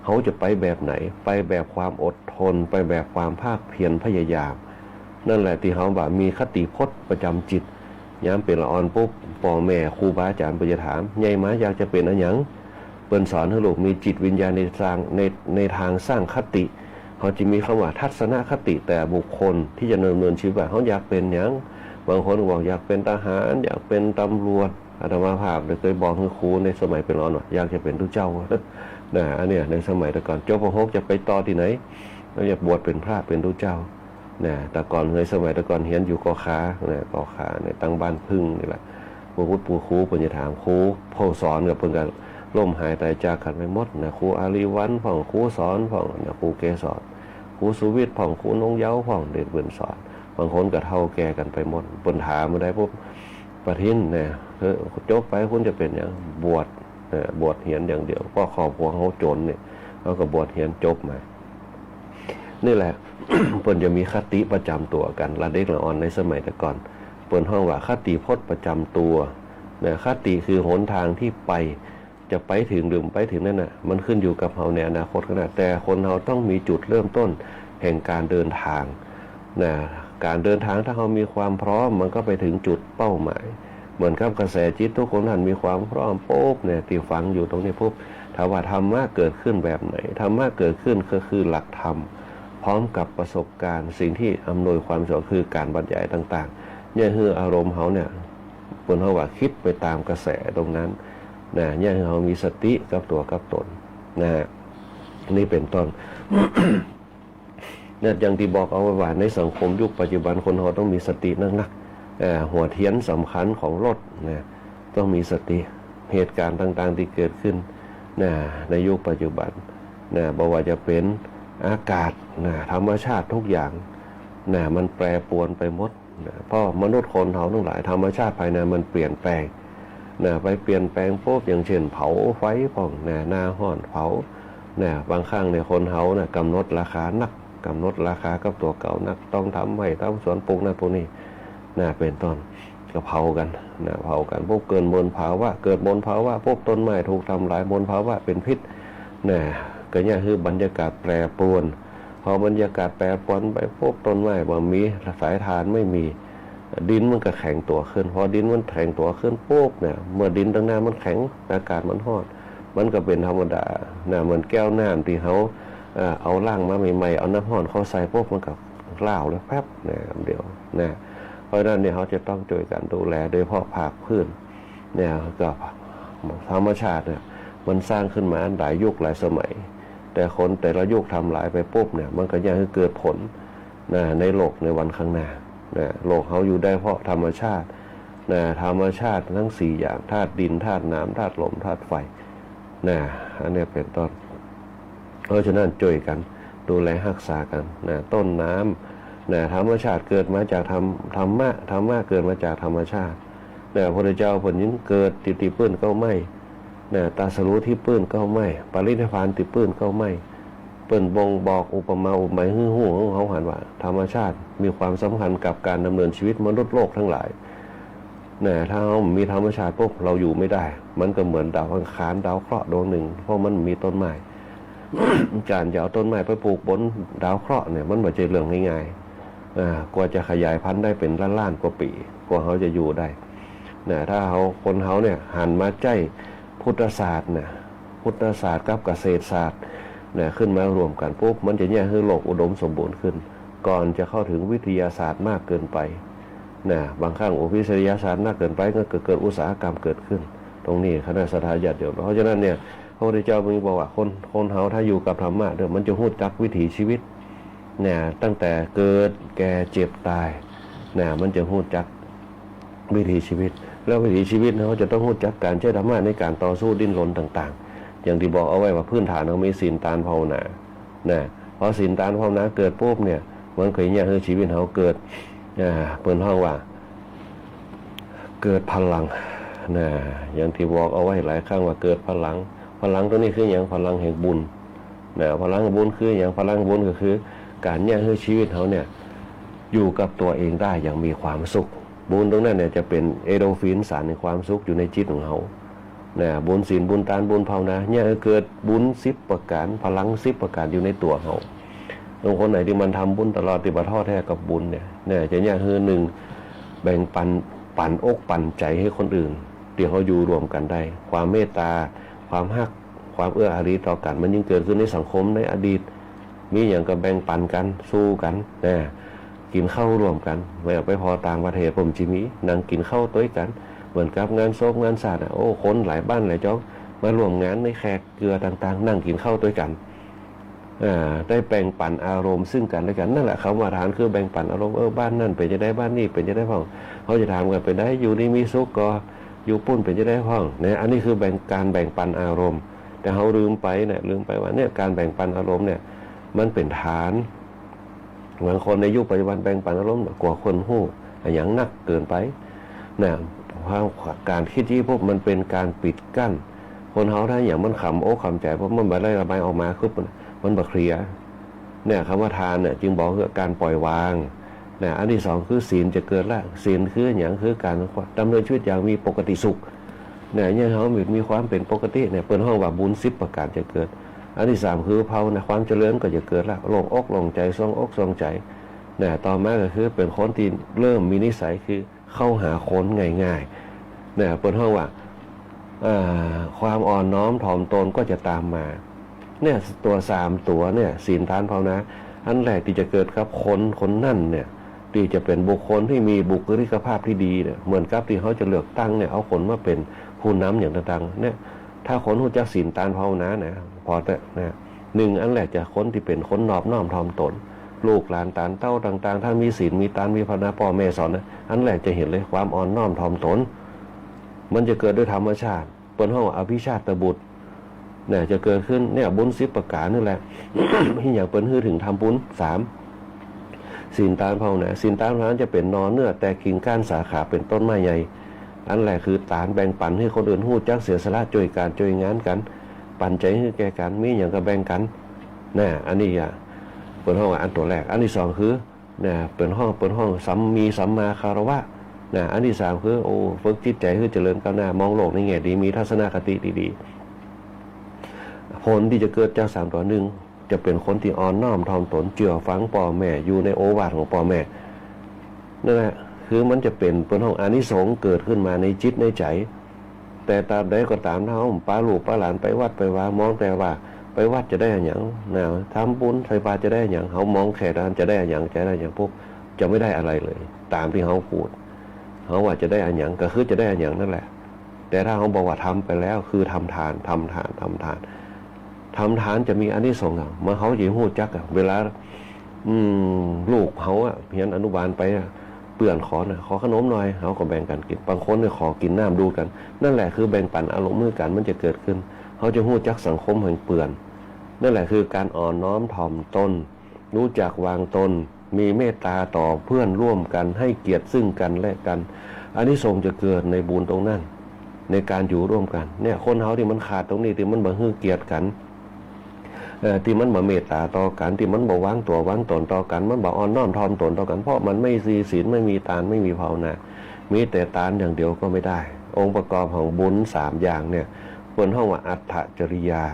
เฮาจะไปแบบไหน ไปแบบความอดทน ไปแบบความภาคเพียรพยายาม นั่นแหละตี้เฮาว่ามีคติพจน์ประจ๋ำจิต ยามเป๋นละอ่อนปุ๊บ ป้อแม่ครูบาอาจ๋ารย์เปิ้นจะถาม ใหญ่มาอยากจะเป๋นอะหยัง เปิ้นสอนหื้อลูกมีจิตวิญญาณในตาง ใน ในตางสร้างคติ เฮาจะมีกำว่าทัศนคติแต่บุคคลตี้จะดำเนินชีวิตว่าเฮาอยากเป๋นหยัง บางคนบอกอยากเป๋นทหาร อยากเป๋นตำรวจ อาตมาภาพเนี่ยเกยบอกหื้อครูในสมัยเป๋นละอ่อนว่าอยากจะเป๋นตุ๊เจ้า นะ อันเนี้ยในสมัยแต่ก่อน จบ ป.หก จะไปต่อตี้ไหน ก็อยากบวชเป๋นพระเป๋นตุ๊เจ้า นะ แต่ก่อนในสมัยแต่ก่อนเฮียนอยู่ ก.ข. นะ ก.ข. เนี่ย ตังบ้านผึ้งนี่แหละ ปู่ครู ปู่ครูเปิ้นจะถาม ครูผู้สอนก็เปิ้นก็ล้มหายตายจากกั๋นไปหมดนะ ครูอารีวรรณพ่อง ครูสอนพ่องนะ ครูเกสร ครูสุวิทย์พ่อง ครูนงเยาว์พ่อง เด็กเปิ้นสอน บางคนก็เฒ่าแก่กั๋นไปหมด เปิ้นถามมาได้ปุ๊บ ประทินนะ เออ จบไปคุณจะเป๋นหยัง บวช เออ บวชเฮียนอย่างเดียว เพราะครอบครัวเฮาจ๋นเนี่ย เฮาก็บวชเฮียนจบมา นี่แหละ เปิ้นจะมีคติประจ๋ำตั๋วกั๋น ละเด็กละอ่อนในสมัยแต่ก่อน เปิ้นฮ้องว่าคติพจน์ประจ๋ำตั๋ว นะ คติคือหนตางตี้ไป จะไปเถิงหรือบ่ไปเถิงนั้นน่ะ มันขึ้นอยู่กับเฮาในอนาคตข้างหน้า แต่คนเฮาต้องมีจุดเริ่มต้นแห่งก๋านเดินตาง นะ ก๋านเดินตางถ้าเฮามีความพร้อม มันก็ไปเถิงจุดเป้าหมาย เหมือนกับกระแสจิตทุกคนหันมีความพร้อมปุ๊บเนี่ย ตี้ฟังอยู่ตรงนี้ปุ๊บ ถ้าว่าธรรมะเกิดขึ้นแบบไหน ธรรมะเกิดขึ้นก็คือหลักธรรม พร้อมกับประสบการณ์ สิ่งที่อำนวยความสะดวกคือก๋านบรรยายต่างๆ เยียะหื้ออารมณ์เฮาเนี่ย เปิ้นฮ้องว่าคิดไปตามกระแสตรงนั้น นะ เยียะหื้อเฮามีสติกับตั๋วกับต๋น นะ นี่เป๋นต้น นะ อย่างตี้บอกเอาไว้ว่าในสังคมยุคปัจจุบันคนเฮาต้องมีสตินักๆ เอ่อ หัวเทียนสำคัญของรถนะ ต้องมีสติ เหตุก๋ารณ์ต่างๆ ตี้เกิดขึ้นนะ ในยุคปัจจุบันนะ บ่ว่าจะเป๋นอากาศนะ ธรรมชาติทุกอย่างนะ มันแปรปรวนไปหมด นะ เพราะมนุษย์คนเฮาตังหลาย ธรรมชาติภายในมันเปลี่ยนแปลง นะ ไปเปลี่ยนแปลงปุ๊บ อย่างเช่นเผาไฟพ่อง นะ หน้าฮ้อนเผา นะ บางครั้งเนี่ยคนเฮานะ ก๋ำหนดราคานัก ก๋ำหนดราคากับตั๋วเก่านัก ต้องทำไฮ่ทำสวนปลูกนั่นปลูกนี่ นะ เป๋นต้น ก็เผากั๋น นะ เผากั๋นปุ๊บ เกิดมลภาวะ เกิดมลภาวะปุ๊บ ต้นไม้ถูกทำลาย มลภาวะเป๋นพิษ นะ ก็เยียะหื้อบรรยากาศแปรปรวน พอบรรยากาศแปรปรวนไปปุ๊บ ต้นไม้บ่มี สายธาตุไม่มี ดินมันก็แข็งตั๋วขึ้น พอดินมันแข็งตั๋วขึ้นปุ๊บเนี่ย เมื่อดินตังหน้ามันแข็ง อากาศมันฮ้อน มันก็เป๋นธรรมดานะ เหมือนแก้วน้ำตี้เฮา เอ่อ เอาล้างมาใหม่ๆ เอาน้ำฮ้อนเข้าใส่ปุ๊บ มันก็ร้าวเลยแป๊บนะ เดี๋ยวนะ เพราะฉะนั้นเนี่ย เฮาจะต้องจ้วยกั๋นดูแล โดยเฉพาะภาคพื้นเนี่ย ก็ธรรมชาติเนี่ย มันสร้างขึ้นมาหลายยุคหลายสมัย แต่คนแต่ละยุคทำลายไปปุ๊บเนี่ย มันก็เยียะหื้อเกิดผลนะ ในโลกในวันข้างหน้านะ โลกเฮาอยู่ได้เพราะธรรมชาตินะ ธรรมชาติทั้งสี่อย่าง ธาตุดิน ธาตุน้ำ ธาตุลม ธาตุไฟนะ อันเนี้ยเป๋นต้น เพราะฉะนั้นจ้วยกั๋นดูแลฮักษากั๋นนะ ต้นน้ำนะ ธรรมชาติเกิดมาจากธรรม ธรรมะ ธรรมะเกิดมาจากธรรมชาตินะ พระพุทธเจ้าเปิ้นยังเกิดตี้ ตี้ปื้นเก๊าไม้ นะ ตรัสรู้ตี้ปื้นเก๊าไม้ ปรินิพพานตี้ปื้นเก๊าไม้ เปิ้นบ่งบอกอุปมาอุปไมยหื้อฮู้ หื้อเฮาหันว่าธรรมชาติมีความสำคัญกับก๋านดำเนินชีวิตมนุษย์โลกตังหลาย นะ ถ้าเฮาบ่มีธรรมชาติปุ๊บ เฮาอยู่ไม่ได้ มันก็เหมือนดาวอังคาร ดาวเคราะห์ดวงหนึ่ง เพราะมันบ่มีต้นไม้ ก๋านจะเอาต้นไม้ไปปลูกบนดาวเคราะห์เนี่ย มันบ่ใจ้เรื่องง่ายๆ อ่า กว่าจะขยายพันธุ์ได้เป๋นล้านๆ กว่าปี๋ กว่าเฮาจะอยู่ได้ นะ ถ้าเฮา คนเฮาเนี่ยหันมาใจ๊พุทธศาสตร์นะ พุทธศาสตร์กับเกษตรศาสตร์นะ ขึ้นมารวมกั๋นปุ๊บ มันจะเยียะหื้อโลกอุดมสมบูรณ์ขึ้น ก่อนจะเข้าถึงวิทยาศาสตร์มากเกินไปนะ บางครั้งวิทยาศาสตร์มากเกินไปก็เกิด เกิดอุตสาหกรรมเกิดขึ้น ตรงนี้คณะศรัทธาญาติโยม เพราะฉะนั้นเนี่ย พระพุทธเจ้ามีบอกว่าคน คนเฮาถ้าอยู่กับธรรมะเนี่ย มันจะฮู้จักวิถีชีวิต เนี่ย ตั้งแต่เกิด แก่ เจ็บ ตาย เนี่ย มันจะฮู้จักวิถีชีวิต แล้ววิถีชีวิตเฮาจะต้องฮู้จักการใจ๊ธรรมะในการต่อสู้ดิ้นรนต่างๆ อย่างตี้บอกเอาไว้ว่าพื้นฐานเฮามีศีล ตาน ภาวนา นะ พอศีล ตาน ภาวนาเกิดปุ๊บเนี่ย มันก็เยียะหื้อชีวิตเฮาเกิด อ่า เปิ้นฮ้องว่า เกิดพลัง นะ อย่างตี้บอกเอาไว้หลายครั้งว่าเกิดพลัง พลังตัวนี้คือหยัง พลังแห่งบุญ นะ พลังบุญคือหยัง พลังบุญก็คือ การเยียะหื้อชีวิตเฮาเนี่ย อยู่กับตั๋วเองได้อย่างมีความสุข บุญตรงนั้นเนี่ยจะเป๋นเอนโดรฟิน สารแห่งความสุขอยู่ในจิตของเฮา นะ บุญศีล บุญตาน บุญภาวนา เยียะหื้อเกิดบุญสิบประก๋าน พลังสิบประก๋านอยู่ในตั๋วเฮา คนไหนตี้มันทำบุญตลอด ตี้บ่ท้อแท้กับบุญเนี่ย เนี่ย จะเยียะหื้อ นึ่ง แบ่งปัน ปันอกปันใจ๋หื้อคนอื่น ตี้เฮาอยู่ร่วมกั๋นได้ ความเมตต๋า ความฮัก ความเอื้ออารีต่อกั๋น มันยิ่งเกิดขึ้นในสังคม ในอดีต มีหยังก็แบ่งปันกั๋น สู้กั๋น นะ กิ๋นข้าวร่วมกั๋น แม้ไปผ่อต่างประเทศก็จะมี นั่งกิ๋นข้าวตวยกั๋น เหมือนกับงานศพงานสราดอะ โอ้ คนหลายบ้านหลายจ๊อง มาร่วมงานในแขกเจือต่างๆ นั่งกิ๋นข้าวตวยกั๋น อ่า ได้แบ่งปันอารมณ์ซึ่งกั๋นและกั๋น นั่นแหละ กรรมฐานคือแบ่งปันอารมณ์ เออ บ้านนั้นเป๋นจะใด บ้านนี้เป๋นจะใดพ่อง เฮาจะถามกั๋น เป๋นใด อยู่ดีมีสุขก่อ อยู่ปู๊นเป๋นจะใดพ่อง เนี่ย อันนี้คือแบ่ง การแบ่งปันอารมณ์ แต่เฮาลืมไปเนี่ย ลืมไปว่าเนี่ย การแบ่งปันอารมณ์เนี่ย มันเป๋นทาน บางคนในยุคปัจจุบันแบ่งปันอารมณ์กว่าคนฮู้อะหยังนักเกินไป นะ ความ การกึ๊ดจี้ปุ๊บ มันเป๋นการปิดกั้น คนเฮาถ้าอะหยังมันขังอกขังใจ๋ปุ๊บ มันบ่ได้ระบายออกมา คือมัน มันบ่เคลียร์ เนี่ย กรรมฐานเนี่ย จึงบอกเรื่องการปล่อยวาง นะ อันตี้สองคือศีลจะเกิดละ ศีลคืออะหยัง คือการดำเนินชีวิตอย่างมีปกติสุข เนี่ย เยียะหื้อเฮามี มีความเป๋นปกติเนี่ย เปิ้นฮ้องว่าบุญสิบประก๋านจะเกิด อันตี้สามคือภาวนา ความเจริญก็จะเกิดละ โล่งอกโล่งใจ๋ โล่งอกโล่งใจ๋ นะ ต่อมาก็คือเป๋นคนตี้เริ่มมีนิสัยคือเข้าหาคนง่ายๆ นะ เปิ้นฮ้องว่า อ่า ความอ่อนน้อมถ่อมตนก็จะตามมา เนี่ย ตั๋วสามตั๋วเนี่ย ศีล ตาน ภาวนา อันแรกตี้จะเกิดกับคนคนนั้นเนี่ย ตี้จะเป๋นบุคคลตี้มีบุคลิกภาพตี้ดีเนี่ย เหมือนกับตี้เฮาจะเลือกตั้งเนี่ย เอาคนมาเป๋นผู้นำอย่างต่างๆ เนี่ย ถ้าคนฮู้จักศีล ตาน ภาวนานะ ผ่อเต๊อะนะ นึ่ง อันแรกจะคนตี้เป๋นคนนอบน้อมถ่อมตน ลูกหลานตานเต้าต่างๆ ถ้ามีศีล มีตาน มีภาวนา ป้อแม่สอนนะ อันแรกจะหันเลย ความอ่อนน้อมถ่อมตน มันจะเกิดโดยธรรมชาติ เปิ้นฮ้องว่าอภิชาติบุตร เนี่ย จะเกิดขึ้น เนี่ย บุญสิบประก๋านนี่แหละ ตี้หยังเปิ้นหื้อเถิงทำบุญ สาม ศีล ตาน ภาวนา ศีล ตาน ภาวนาจะเป๋นหน่อ เนื้อ แตก กิ่ง ก้าน สาขา เป๋นต้นไม้ใหญ่ อันแรกคือตาน แบ่งปันหื้อคนอื่น ฮู้จักเสียสละ จ้วยก๋านจ้วยงานกั๋น ปันใจ๋หื้อแก่กั๋น มีหยังก็แบ่งกั๋น นะ อันนี้อะ เปิ้นฮ้องว่าอันตั๋วแรก อันตี้สองคือ นะ เปิ้นฮ้อง เปิ้นฮ้องสัม มีสัมมาคารวะ นะ อันตี้สามคือ โอ้ ฝึกจิตใจ๋หื้อเจริญก้าวหน้า มองโลกในแง่ดี มีทัศนคติตี้ดี ผลตี้จะเกิดจากสามตั๋ว นึ่ง จะเป๋นคนตี้อ่อนน้อมถ่อมตน เจื้อฟังป้อแม่ อยู่ในโอวาทของป้อแม่ นั่นแหละ คือมันจะเป๋น เปิ้นฮ้องอานิสงส์เกิดขึ้นมาในจิตในใจ๋ แต่ตราบใดก็ต๋าม ถ้าเฮาปาลูกปาหลานไปวัดไปวา มองแต่ว่าไปวัดจะได้อะหยัง นะ ทำบุญใส่บาตรจะได้อะหยัง เฮามองแค่นั้น จะได้อะหยัง จะได้อะหยังปุ๊บ จะไม่ได้อะไรเลย ต๋ามตี้เฮาพูด เฮาว่าจะได้อะหยัง ก็คือจะได้อะหยังนั่นแหละ แต่ถ้าเฮาบอกว่าทำไปแล้ว คือทำทาน ทำทาน ทำทาน ทำทานจะมีอานิสงส์อะ เมื่อเฮาจะฮู้จักอะ เวลา อืม ลูกเฮาอะ เฮียนอนุบาลไปอะ เปื้อนขอนะ ขอขนมหน่อย เฮาก็แบ่งกั๋นกิ๋น บางคนเนี่ยขอกิ๋นน้ำดูดกั๋น นั่นแหละคือแบ่งปันอารมณ์หื้อกั๋น มันจะเกิดขึ้น เฮาจะฮู้จักสังคมแห่งเปื้อน นั่นแหละคือการอ่อนน้อมถ่อมตน รู้จักวางตน มีเมตต๋าต่อเพื่อนร่วมกั๋น ให้เกียรติซึ่งกั๋นและกั๋น อานิสงส์จะเกิดในบุญตรงนั้น ในการอยู่ร่วมกั๋น เนี่ย คนเฮาตี้มันขาดตรงนี้ ตี้มันบ่หื้อเกียรติกั๋น เอ่อ ตี้มันบ่เมตต๋าต่อกั๋น ตี้มันบ่วางตั๋ววางต๋นต่อกั๋น มันบ่อ่อนน้อมถ่อมตนต่อกั๋น เพราะมันไม่มีศีล ไม่มีตาน ไม่มีภาวนา มีแต่ตานอย่างเดียวก็ไม่ได้ องค์ประกอบของบุญสามอย่างเนี่ย เปิ้นฮ้องว่าอัตถจริยา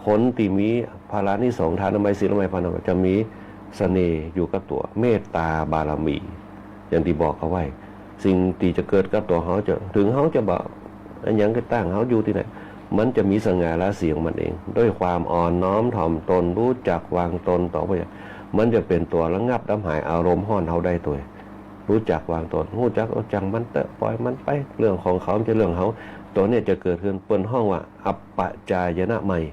คนตี้มีพลานิสงส์ ทานมัย ศีลมัย ภาวนามัย จะมีเสน่ห์อยู่กับตั๋ว เมตต๋าบารมี อย่างตี้บอกเอาไว้ สิ่งตี้จะเกิดกับตั๋วเฮาจะ เถิงเฮาจะบ่อะหยังก็ต๋าง เฮาอยู่ตี้ไหน มันจะมีสง่าราศีของมันเอง ด้วยความอ่อนน้อมถ่อมตน ฮู้จักวางตนต่อไป มันจะเป๋นตั๋วระงับดับหายอารมณ์ฮ้อนเฮาได้ตวย ฮู้จักวางตน ฮู้จัก เออ จ่างมันเต๊อะ ปล่อยมันไป เรื่องของเขา บ่ใจ้เรื่องเฮา ตัวเนี้ยจะเกิดขึ้น เปิ้นฮ้องว่าอัปปจายนะมัย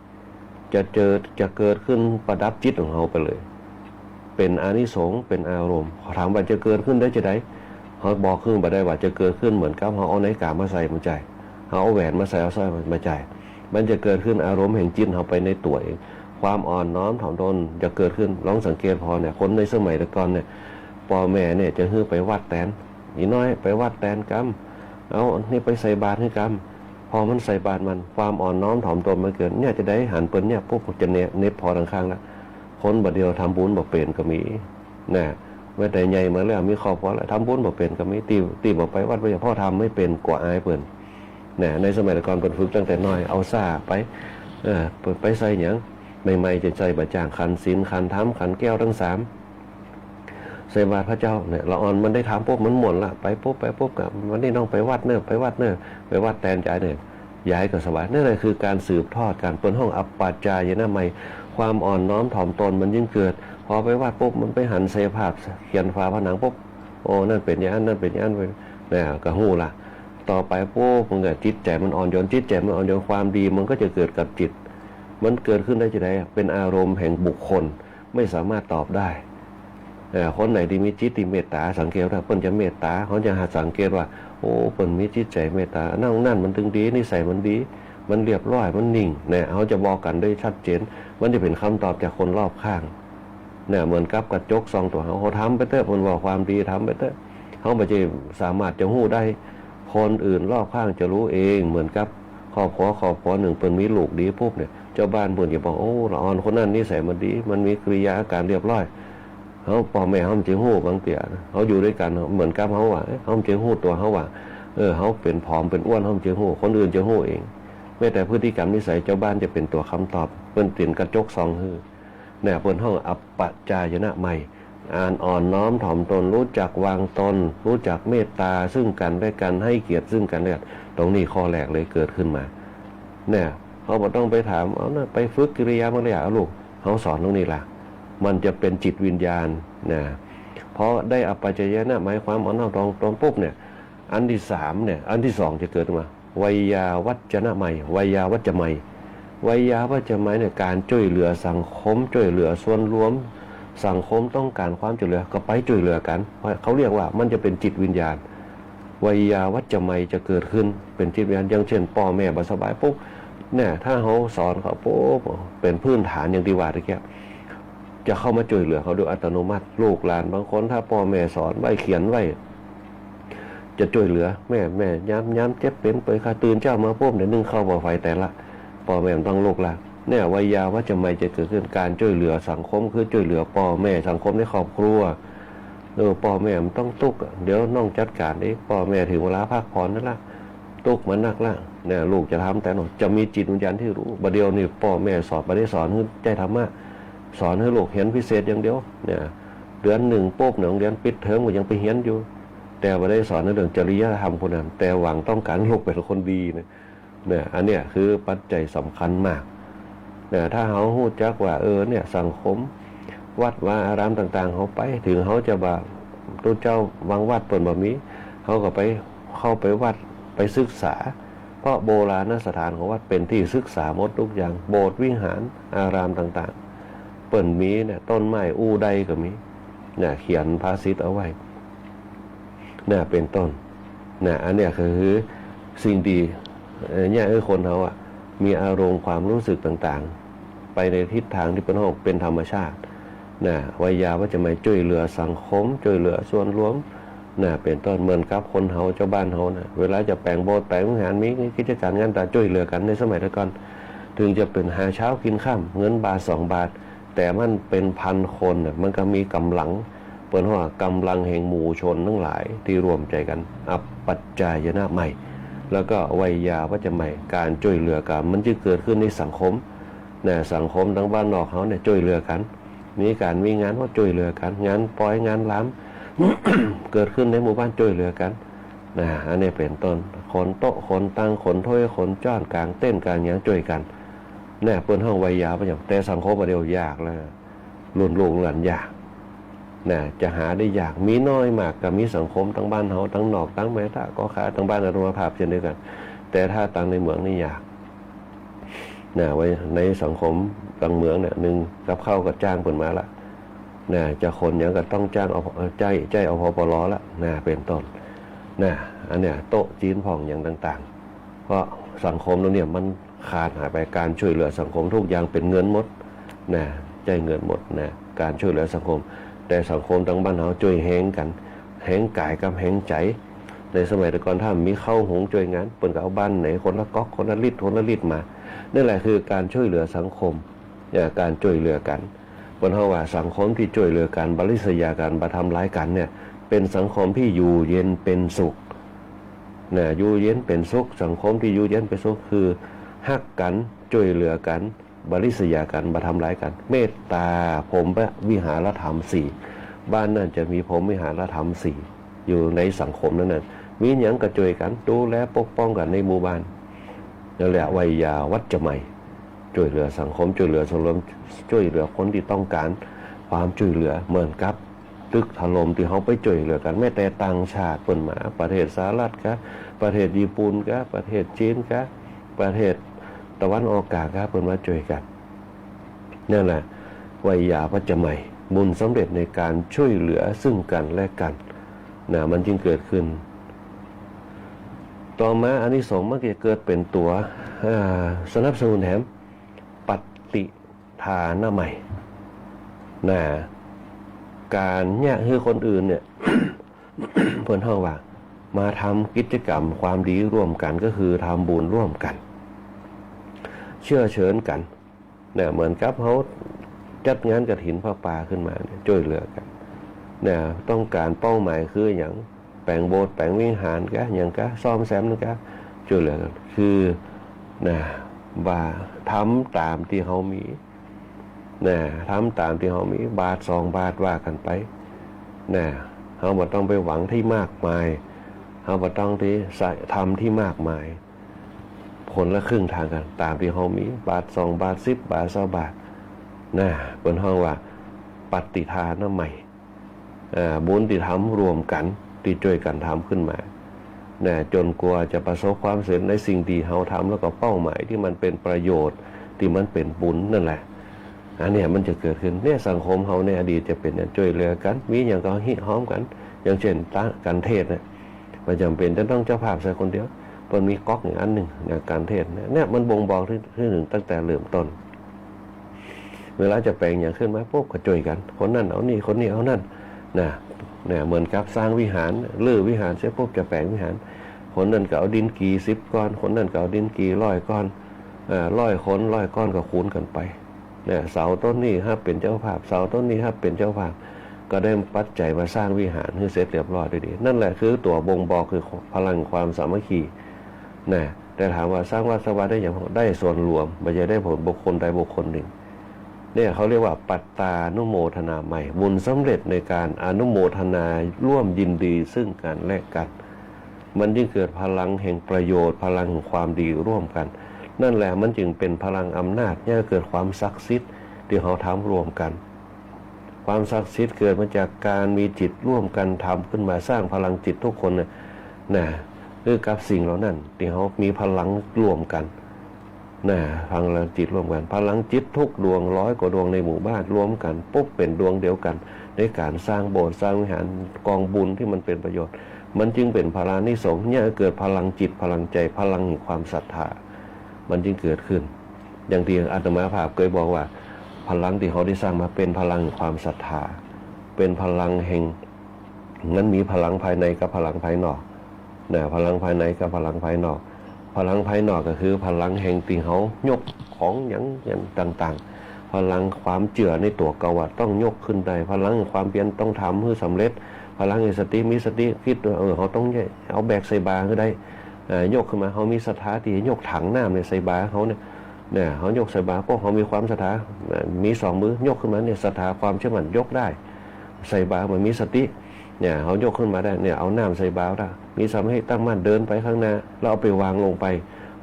จะเจิด จะเกิดขึ้นประดับจิตของเฮาไปเลย เป๋นอานิสงส์ เป๋นอารมณ์ ถามว่าจะเกิดขึ้นได้จาใด เฮาบอกขึ้นบ่ได้ว่าจะเกิดขึ้นเหมือนกับเฮาเอานาฬิกามาใส่บ่ใจ้ เฮาเอาแหวนมาใส่ เอาสร้อยมาใจ้ มันจะเกิดขึ้นอารมณ์แห่งจิตเฮาไปในตั๋วเอง ความอ่อนน้อมถ่อมตนจะเกิดขึ้น ลองสังเกตผ่อเนี่ย คนในสมัยแต่ก่อนเนี่ย ป้อแม่เนี่ยจะหื้อไปวัดแตน อี่น้อยไปวัดแตนกำ เอานี่ไปใส่บาตรหื้อกำ ผ่อมันใส่บาตรมัน ความอ่อนน้อมถ่อมตนมันเกิด เนี่ยจะได้หันเปิ้นเนี่ยปุ๊บจะเนบ เนบผ่อตังข้างละ คนบ่าเดี่ยวทำบุญบ่เป๋นก็มี นะ แม้แต่ใหญ่มาแล้วมีครอบครัวแล้วทำบุญบ่เป๋นก็มี ตี้ ตี้บ่ไปวัดบ่ใจ้ เพราะทำไม่เป๋น กั๋วอายเปิ้น นะ ในสมัยแต่ก่อนเปิ้นฝึกตั้งแต่น้อย เอาซ่าไป เออ ไปใส่หยัง ใหม่ๆ จะใส่บ่าจ้าง ขันศีล ขันธรรม ขันแก้วตังสาม ใส่บาตรพระเจ้าเนี่ย ละอ่อนมันได้ทำปุ๊บมันม่วนละ ไปปุ๊บ ไปปุ๊บก็ วันนี้น้องไปวัดเน่อ ไปวัดเน่อ ไปวัดแตนจ๋ายเน่อ ยายก็สบาย นั่นแหละคือการสืบทอดกัน เปิ้นฮ้องอัปปจายนะมัย ความอ่อนน้อมถ่อมตนมันจึงเกิด พอไปวัดปุ๊บมันไปหันใส่ภาพเขียนฝาผนังปุ๊บ โอ้ นั่นเป๋นอย่างนั้น นั่นเป๋นอย่างนั้น นะ ก็ฮู้ละ ต่อไปปุ๊บมันก็จิตใจ๋มันอ่อนโยน จิตใจ๋มันอ่อนโยน ความดีมันก็จะเกิดกับจิต มันเกิดขึ้นได้จาใด เป๋นอารมณ์แห่งบุคคล ไม่สามารถตอบได้ เอ่อ คนไหนตี้มีจิตตี้เมตต๋า สังเกตว่าเปิ้นจะเมตต๋า เฮาจะหัดสังเกตว่า โอ้ เปิ้นมีจิตใจ๋เมตต๋า อันนั้น นั้นมันถึงดี นิสัยมันดี มันเรียบร้อย มันนิ่ง เนี่ย เฮาจะบอกกั๋นได้ชัดเจน มันจะเป๋นกำตอบจากคนรอบข้าง เนี่ย เหมือนกับกระจกส่องตั๋วเฮา เฮาทำไปเต๊อะ เปิ้นว่าความดี ทำไปเต๊อะ เฮาบ่ใจ้สามารถจะฮู้ได้ คนอื่นรอบข้างจะฮู้เอง เหมือนกับครอบครัว ครอบครัวนึ่งเปิ้นมีลูกดีปุ๊บเนี่ย เจ้าบ้านเปิ้นจะบอก โอ้ ละอ่อนคนนั้นนิสัยมันดี มันมีกิริยาอาก๋านเรียบร้อย เฮา ป้อแม่เฮาบ่ใจ้ฮู้ บางเตื้อเฮาอยู่ตวยกั๋น เหมือนกับเฮาว่า เอ๊ะ เฮาบ่ใจ้ฮู้ตั๋วเฮาว่า เออ เฮาเป๋นผอมเป๋นอ้วน เฮาบ่ใจ้ฮู้ คนอื่นจะฮู้เอง แม้แต่พฤติกรรมนิสัยเจ้าบ้านจะเป๋นตั๋วกำตอบ เปิ้นเป๋นกระจกส่องหื้อ เนี่ย เปิ้นฮ้องอัปปจายนะมัย อ่านอ่อนน้อมถ่อมตน ฮู้จักวางตน ฮู้จักเมตต๋าซึ่งกั๋นและกั๋น ให้เกียรติซึ่งกั๋นและกั๋น ตรงนี้ข้อแรกเลยเกิดขึ้นมา เนี่ย เฮาบ่ต้องไปถาม เอานะ ไปฝึกกิริยามารยาท เอาลูก เฮาสอนตรงนี้ละ มันจะเป๋นจิตวิญญาณ นะ พอได้อัปปจายนะมัย ความอ่อนน้อมถ่อมตนปุ๊บเนี่ย อันตี้สามเนี่ย อันตี้สองจะเกิดขึ้นมา ไวยาวัจจะนะมัย ไวยาวัจจะมัย ไวยาวัจจะมัยเนี่ย ก๋านจ้วยเหลือสังคม จ้วยเหลือส่วนรวม สังคมต้องก๋านความจ้วยเหลือ ก็ไปจ้วยเหลือกั๋น เขาเรียกว่ามันจะเป๋นจิตวิญญาณ ไวยาวัจจะมัยจะเกิดขึ้น เป๋นจิตวิญญาณ อย่างเช่น ป้อแม่บ่สบายปุ๊บ เนี่ย ถ้าเฮาสอนเขาปุ๊บ เป๋นพื้นฐานอย่างตี้ว่าตะกี้ จะเข้ามาจ้วยเหลือเขาโดยอัตโนมัติ ลูกหลานบางคน ถ้าป้อแม่สอนไว้ เขียนไว้ จะจ้วยเหลือ แม่ แม่ ยาม ยามเจ็บเป๋นเปื่อย ข้าตื่นเจ๊ามาปุ๊บ เดี๋ยวนึ่งข้าวก่อไฟแต่ละ ป้อแม่บ่ต้องลุกละ เนี่ย ไวยาวัจจะมัยจะเกิดขึ้น ก๋านจ้วยเหลือสังคม คือจ้วยเหลือป้อแม่ สังคมในครอบครัว เออ ป้อแม่บ่ต้องตุ๊กอะ เดี๋ยวน้องจัดก๋านเอง ป้อแม่ถึงเวลาพักผ่อนนั่นละ ตุ๊กมานักละ เนี่ย ลูกจะทำแต่น้อย จะมีจิตวิญญาณที่ฮู้ บ่าเดี่ยวนี่ป้อแม่สอน บ่ได้สอนหื้อใจ้ธรรมะ สอนหื้อลูกเฮียนพิเศษอย่างเดียว เนี่ย เดือนนึ่งปุ๊บเนี่ย โฮงเฮียนปิดเทอมก็ยังไปเฮียนอยู่ แต่บ่ได้สอนในเรื่องจริยธรรมคนนั้น แต่หวังต้องก๋านลูกเป๋นคนดีเนี่ย เนี่ย อันเนี้ยคือปัจจัยสำคัญมาก เนี่ย ถ้าเฮาฮู้จักว่า เออ เนี่ย สังคม วัดวาอารามต่างๆ เฮาไป ถึงเฮาจะบ่า ตุ๊เจ้าบางวัดเปิ้นบ่มี เฮาก็ไป เข้าไปวัด ไปศึกษา เพราะโบราณสถานของวัดเป๋นตี้ศึกษาหมดทุกอย่าง โบสถ์วิหาร อารามต่างๆ เปิ้นมีเนี่ย ต้นไม้อู้ได้ก็มี เนี่ย เขียนภาษิตเอาไว้ เนี่ย เป๋นต้น เนี่ย อันเนี้ยคือสิ่งตี้ เอ่อ เนี่ย เออ คนเฮาอะ มีอารมณ์ความรู้สึกต่างๆ ไปในทิศทางตี้เปิ้นฮ้องเป๋นธรรมชาติ เนี่ย ไวยาวัจจะมัยจ้วยเหลือสังคม จ้วยเหลือส่วนรวม เนี่ย เป๋นต้น เหมือนกับคนเฮา เจ้าบ้านเฮานะ เวลาจะแป๋งโบสถ์แป๋งวิหาร มีกิจก๋านงานต๋าง จ้วยเหลือกั๋น ในสมัยแต่ก่อน ถึงจะเป๋นหาเช้ากิ๋นค่ำ เงินบาทสองบาท แต่มันเป๋นพันคนน่ะ มันก็มีก๋ำลัง เปิ้นฮ้องว่าก๋ำลังแห่งหมู่ชนตังหลายตี้รวมใจ๋กั๋น อัปปจายนะมัย แล้วก็ไวยาวัจจะมัย ก๋านจ้วยเหลือกั๋น มันจึงเกิดขึ้นในสังคม นะ สังคมตังบ้านนอกเฮาเนี่ยจ้วยเหลือกั๋น มีก๋านมีงานก็จ้วยเหลือกั๋น งานปอยงานลาม เกิดขึ้นในหมู่บ้านจ้วยเหลือกั๋น นะ อันนี้เป๋นต้น ขนโต๊ะขนตัง ขนถ้วยขนจ๊อน ก๋างเต็นท์ก๋างหยังจ้วยกั๋น เนี่ย เปิ้นฮ้องไวยาวัจจะมัย แต่สังคมบ่าเดี่ยวยากแล้ว รุ่นลูกหลานยาก นะ จะหาได้ยาก มีน้อยมาก ก็มีสังคมตังบ้านเฮา ตังนอก ตังแม่ตะ ก็ขา ตังบ้านอาตมาภาพเช่นเดียวกั๋น แต่ถ้าตังในเหมืองนี่ยาก นะ ไว้ในสังคมตังเหมืองเนี่ย นึ่ง กับข้าวก็จ้างเปิ้นมาละ นะ จะขนหยังก็ต้องจ้าง อพ เอ่อ ใจ๊ ใจ๊ อพปล ละ นะ เป๋นต้น นะ อันเนี้ย โต๊ะจีนพ่องหยังต่างๆ เพราะสังคมตรงเนี้ยมันขาดหายไป ก๋านจ้วยเหลือสังคม กู้อย่างเป๋นเงินหมด นะ ใจ๊เงินหมด นะ ก๋านจ้วยเหลือสังคม แต่สังคมตังบ้านเฮาจ้วยแฮงกั๋น แฮงก๋ายกับแฮงใจ๋ ในสมัยแต่ก่อนถ้ามีข้าวหุงจ้วยงาน เปิ้นก็เอาบ้านไหนคนละก๊อก คนละลิตร คนละลิตรมา นั่นแหละคือก๋านจ้วยเหลือสังคม เนี่ย ก๋านจ้วยเหลือกั๋น เปิ้นเฮาว่าสังคมตี้จ้วยเหลือกั๋น บ่ริษยากั๋น บ่ทำร้ายกั๋นเนี่ย เป๋นสังคมตี้อยู่เย็นเป๋นสุข นะ อยู่เย็นเป๋นสุข สังคมตี้อยู่เย็นเป๋นสุขคือฮักกั๋น จ้วยเหลือกั๋น บ่ริษยากั๋น บ่ทำร้ายกั๋น เมตตา พรหมวิหารธรรมสี่ บ้านนั้นจะมีพรหมวิหารธรรมสี่ อยู่ในสังคมนั้นน่ะ มีหยังก็จ้วยกั๋น ดูแลปกป้องกั๋นในหมู่บ้าน นั่นแหละ ไวยาวัจจะไมย จ้วยเหลือสังคม จ้วยเหลือส่วนรวม จ้วยเหลือคนตี้ต้องก๋านความจ้วยเหลือ เหมือนกับตึกถล่มตี้เฮาไปจ้วยเหลือกั๋น แม้แต่ต่างชาติเปิ้นมา ประเทศสหรัฐกา ประเทศญี่ปุ่นกา ประเทศจีนกา ประเทศตะวันออกก๋างกา เปิ้นมาจ้วยกั๋น นั่นแหละ ไวยาวัจจะไมย บุญสำเร็จในก๋านจ้วยเหลือซึ่งกั๋นและกั๋น นะ มันจึงเกิดขึ้น ต่อมาอานิสงส์มันก็จะเกิดเป๋นตั๋ว อ่า สนับสนุนแถม ปัตติทานะไมย นะ ก๋านเยียะหื้อคนอื่นเนี่ย เปิ้นฮ้องว่า มาทำกิจกรรมความดีร่วมกั๋น ก็คือทำบุญร่วมกั๋น เชื้อเชิญกั๋น เนี่ย เหมือนกับเฮาจัดงานกฐินผ้าป่าขึ้นมาเนี่ย จ้วยเหลือกั๋น เนี่ย ต้องก๋านเป้าหมายคือหยัง แป๋งโบสถ์ แป๋งวิหารกา หยังกา ซ่อมแซมนั่นกา จ้วยเหลือกั๋น คือ นะ ว่าทำต๋ามตี้เฮามี นะ ทำต๋ามตี้เฮามี บาทสองบาทว่ากั๋นไป นะ เฮาบ่ต้องไปหวังตี้มากมาย เฮาบ่ต้องตี้ใส่ ทำตี้มากมาย คนละครึ่งทางกั๋น ต๋ามตี้เฮามี บาทสองบาท สิบบาท ซาวบาท นะ เปิ้นฮ้องว่า ปัตติทานะไมย อ่า บุญตี้ทำร่วมกั๋น ตี้จ้วยกั๋นทำขึ้นมา นะ จ๋นกว่าจะประสบความสำเร็จในสิ่งตี้เฮาทำ แล้วก็เป้าหมายตี้มันเป๋นประโยชน์ ตี้มันเป๋นบุญนั่นแหละ อันเนี้ยมันจะเกิดขึ้น เนี่ย สังคมเฮาในอดีตจะเป๋นอย่างจ้วยเหลือกั๋น มีหยังก็ฮิ้มกั๋น อย่างเช่น ตะ ก๋านเทศน์เนี่ย บ่จ๋ำเป๋นจะต้องเจ้าภาพใส่คนเดียว เปิ้นมีก๊อกอย่างอันนึ่งนะ ก๋านเทศน์เนี่ย เนี่ยมันบ่งบอกถึง ถึงตั้งแต่เริ่มต้น เวลาจะแป๋งหยังขึ้นมาปุ๊บก็จ้วยกั๋น คนนั้นเอานี่ คนนี้เอานั่น นะ เนี่ย เหมือนกับสร้างวิหาร รื้อวิหารเสร็จปุ๊บจะแป๋งวิหาร คนนั้นก็เอาดินกี่สิบก้อน คนนั้นก็เอาดินกี่ร้อยก้อน เอ่อ ร้อยคน ร้อยก้อนก็คูณกั๋นไป เนี่ย เสาต้นนี้ฮับเป๋นเจ้าภาพ เสาต้นนี้ฮับเป๋นเจ้าภาพ ก็ได้ปัจจัยมาสร้างวิหารหื้อเสร็จเรียบร้อยดีๆ นั่นแหละคือตั๋วบ่งบอก คือพลังความสามัคคี นะ แต่ถามว่าสร้างวัดสร้างวาได้หยัง ได้ส่วนรวม บ่ใจ้ได้ผลบุคคลใดบุคคลนึ่ง เนี่ยเขาเรียกว่าปัตตานุโมทนาไมย บุญสำเร็จในก๋านอนุโมทนาร่วมยินดีซึ่งกั๋นและกั๋น มันจึงเกิดพลังแห่งประโยชน์ พลังแห่งความดีร่วมกั๋น นั่นแหละมันจึงเป๋นพลังอำนาจ เยียะหื้อเกิดความศักดิ์สิทธิ์ตี้เฮาทำร่วมกั๋น ความศักดิ์สิทธิ์เกิดมาจากก๋านมีจิตร่วมกั๋นทำขึ้นมา สร้างพลังจิตทุกคนน่ะ นะ คือกับสิ่งเหล่านั้นตี้เฮามีพลังร่วมกั๋น นะ พลังจิตร่วมกั๋น พลังจิตทุกดวง ร้อยกว่าดวงในหมู่บ้านรวมกั๋นปุ๊บเป๋นดวงเดียวกั๋น ในก๋านสร้างโบสถ์สร้างวิหาร กองบุญตี้มันเป๋นประโยชน์ มันจึงเป๋นพลานิสงส์ เยียะหื้อเกิดพลังจิต พลังใจ๋ พลังแห่งความศรัทธา มันจึงเกิดขึ้น อย่างตี้อาตมาภาพเกยบอกว่า พลังตี้เฮาได้สร้างมาเป๋นพลังแห่งความศรัทธา เป๋นพลังแห่ง มันมีพลังภายในกับพลังภายนอก นะ พลังภายในกับพลังภายนอก พลังภายนอกก็คือพลังแห่งตี้เฮายกของหยัง หยังต่างๆ พลังความเจื้อในตั๋วเก่าอะต้องยกขึ้นได้ พลังความเพียรต้องทำหื้อสำเร็จ พลังแห่งสติ มีสติ กึ๊ดว่า เออ เฮาต้องเอาแบกใส่บ่าหื้อได้ เอ่อ ยกขึ้นมา เฮามีศรัทธาตี้ยกถังน้ำเนี่ยใส่บ่าเฮาเนี่ย เนี่ย เฮายกใส่บ่า พวกเฮามีความศรัทธา เอ่อ มีสองมือยกขึ้นมาเนี่ย ศรัทธาความเชื่อมั่นยกได้ ใส่บ่ามันมีสติ เนี่ย เฮายกขึ้นมาได้ เนี่ย เอาน้ำใส่บ่าได้ มีสมาธิตั้งมั่นเดินไปข้างหน้า แล้วเอาไปวางลงไป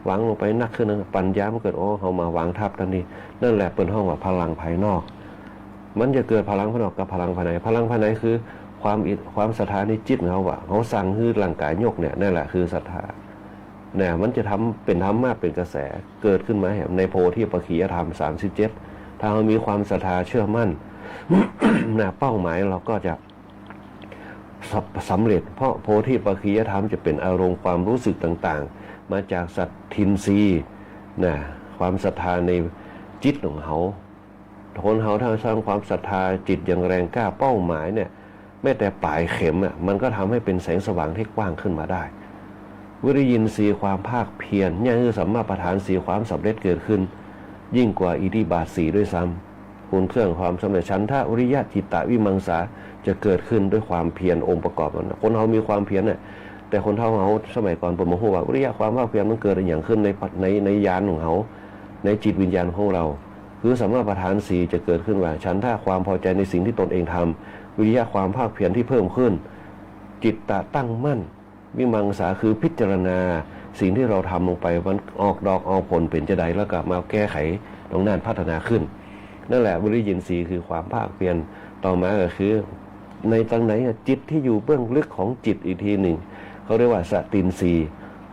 วางลงไปหนักขึ้นนะ ปัญญามันเกิด อ๋อ เฮามาวางทับตังนี้ นั่นแหละเปิ้นฮ้องว่าพลังภายนอก มันจะเกิดพลังภายนอกกับพลังภายใน พลังภายในคือความอิ ความศรัทธาในจิตของเฮาอะ เฮาสั่งหื้อร่างก๋ายยกเนี่ย นั่นแหละคือศรัทธา นะ มันจะทำเป๋นธรรมะ เป๋นกระแสเกิดขึ้นมาแหม ในโพธิปักขิยธรรม สามสิบเจ็ด ถ้าเฮามีความศรัทธาเชื่อมั่น นะ เป้าหมายเราก็จะ สำ- สำเร็จ เพราะโพธิปักขิยธรรมจะเป๋นอารมณ์ความรู้สึกต่างๆ มาจากสัตทินทรีย์ นะ ความศรัทธาในจิตของเฮา คนเฮาถ้าสร้างความศรัทธา จิตยังแรงกล้า เป้าหมายเนี่ย แม้แต่ป๋ายเข็มอะ มันก็ทำให้เป๋นแสงสว่างที่กว้างขึ้นมาได้ วิริยินทรีย์ ความภาคเพียร เนี่ยคือสัมมาปัฏฐานสี่ ความสำเร็จเกิดขึ้น ยิ่งกว่าอิทธิบาทสี่ด้วยซ้ำ คุณเครื่องความสำเร็จ ฉันทะ วิริยะ จิตตะ วิมังสา จะเกิดขึ้นด้วยความเพียร องค์ประกอบนั้น คนเฮามีความเพียรเนี่ย แต่คนเฒ่าเฮาสมัยก่อนเปิ้นบ่ฮู้ว่าวิริยะ ความภาคเพียร มันเกิดอะหยังขึ้นใน ใน ในญาณของเฮา ในจิตวิญญาณของเรา คือสัมมาปัฏฐานสี่จะเกิดขึ้นว่า ฉันทะ ความพอใจในสิ่งที่ตนเองทำ วิริยะ ความภาคเพียรที่เพิ่มขึ้น จิตตะ ตั้งมั่น วิมังสา คือพิจารณาสิ่งที่เราทำลงไป มันออกดอกออกผลเป๋นจาใด แล้วก็มาแก้ไขตรงนั้น พัฒนาขึ้น นั่นแหละ วิริยินทรีย์ คือความภาคเพียร ต่อมาก็คือ ในตางไหนอะ จิตที่อยู่เบื้องลึกของจิตอีกทีหนึ่ง เขาเรียกว่าสตินทรีย์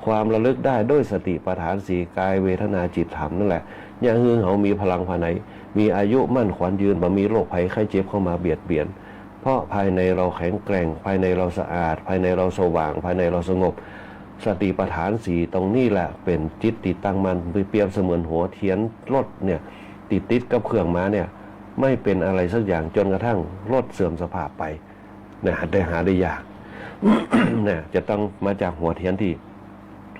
ความระลึกได้ด้วยสติปัฏฐานสี่ กาย เวทนา จิต ธรรม นั่นแหละ เนี่ยคือเฮามีพลังภายใน มีอายุมั่นขวัญยืน บ่มีโรคภัยไข้เจ็บเข้ามาเบียดเบียน เพราะภายในเราแข็งแกร่ง ภายในเราสะอาด ภายในเราสว่าง ภายในเราสงบ สติปัฏฐานสี่ตรงนี้แหละเป๋นจิตตี้ตั้งมั่น เปรียบเสมือนหัวเทียนรถเนี่ย ตี้ติดกับเครื่องมาเนี่ย ไม่เป๋นอะไรสักอย่าง จ๋นกระทั่งรถเสื่อมสภาพไป นะ ได้หาได้ยาก นะ จะต้องมาจากหัวเทียนตี้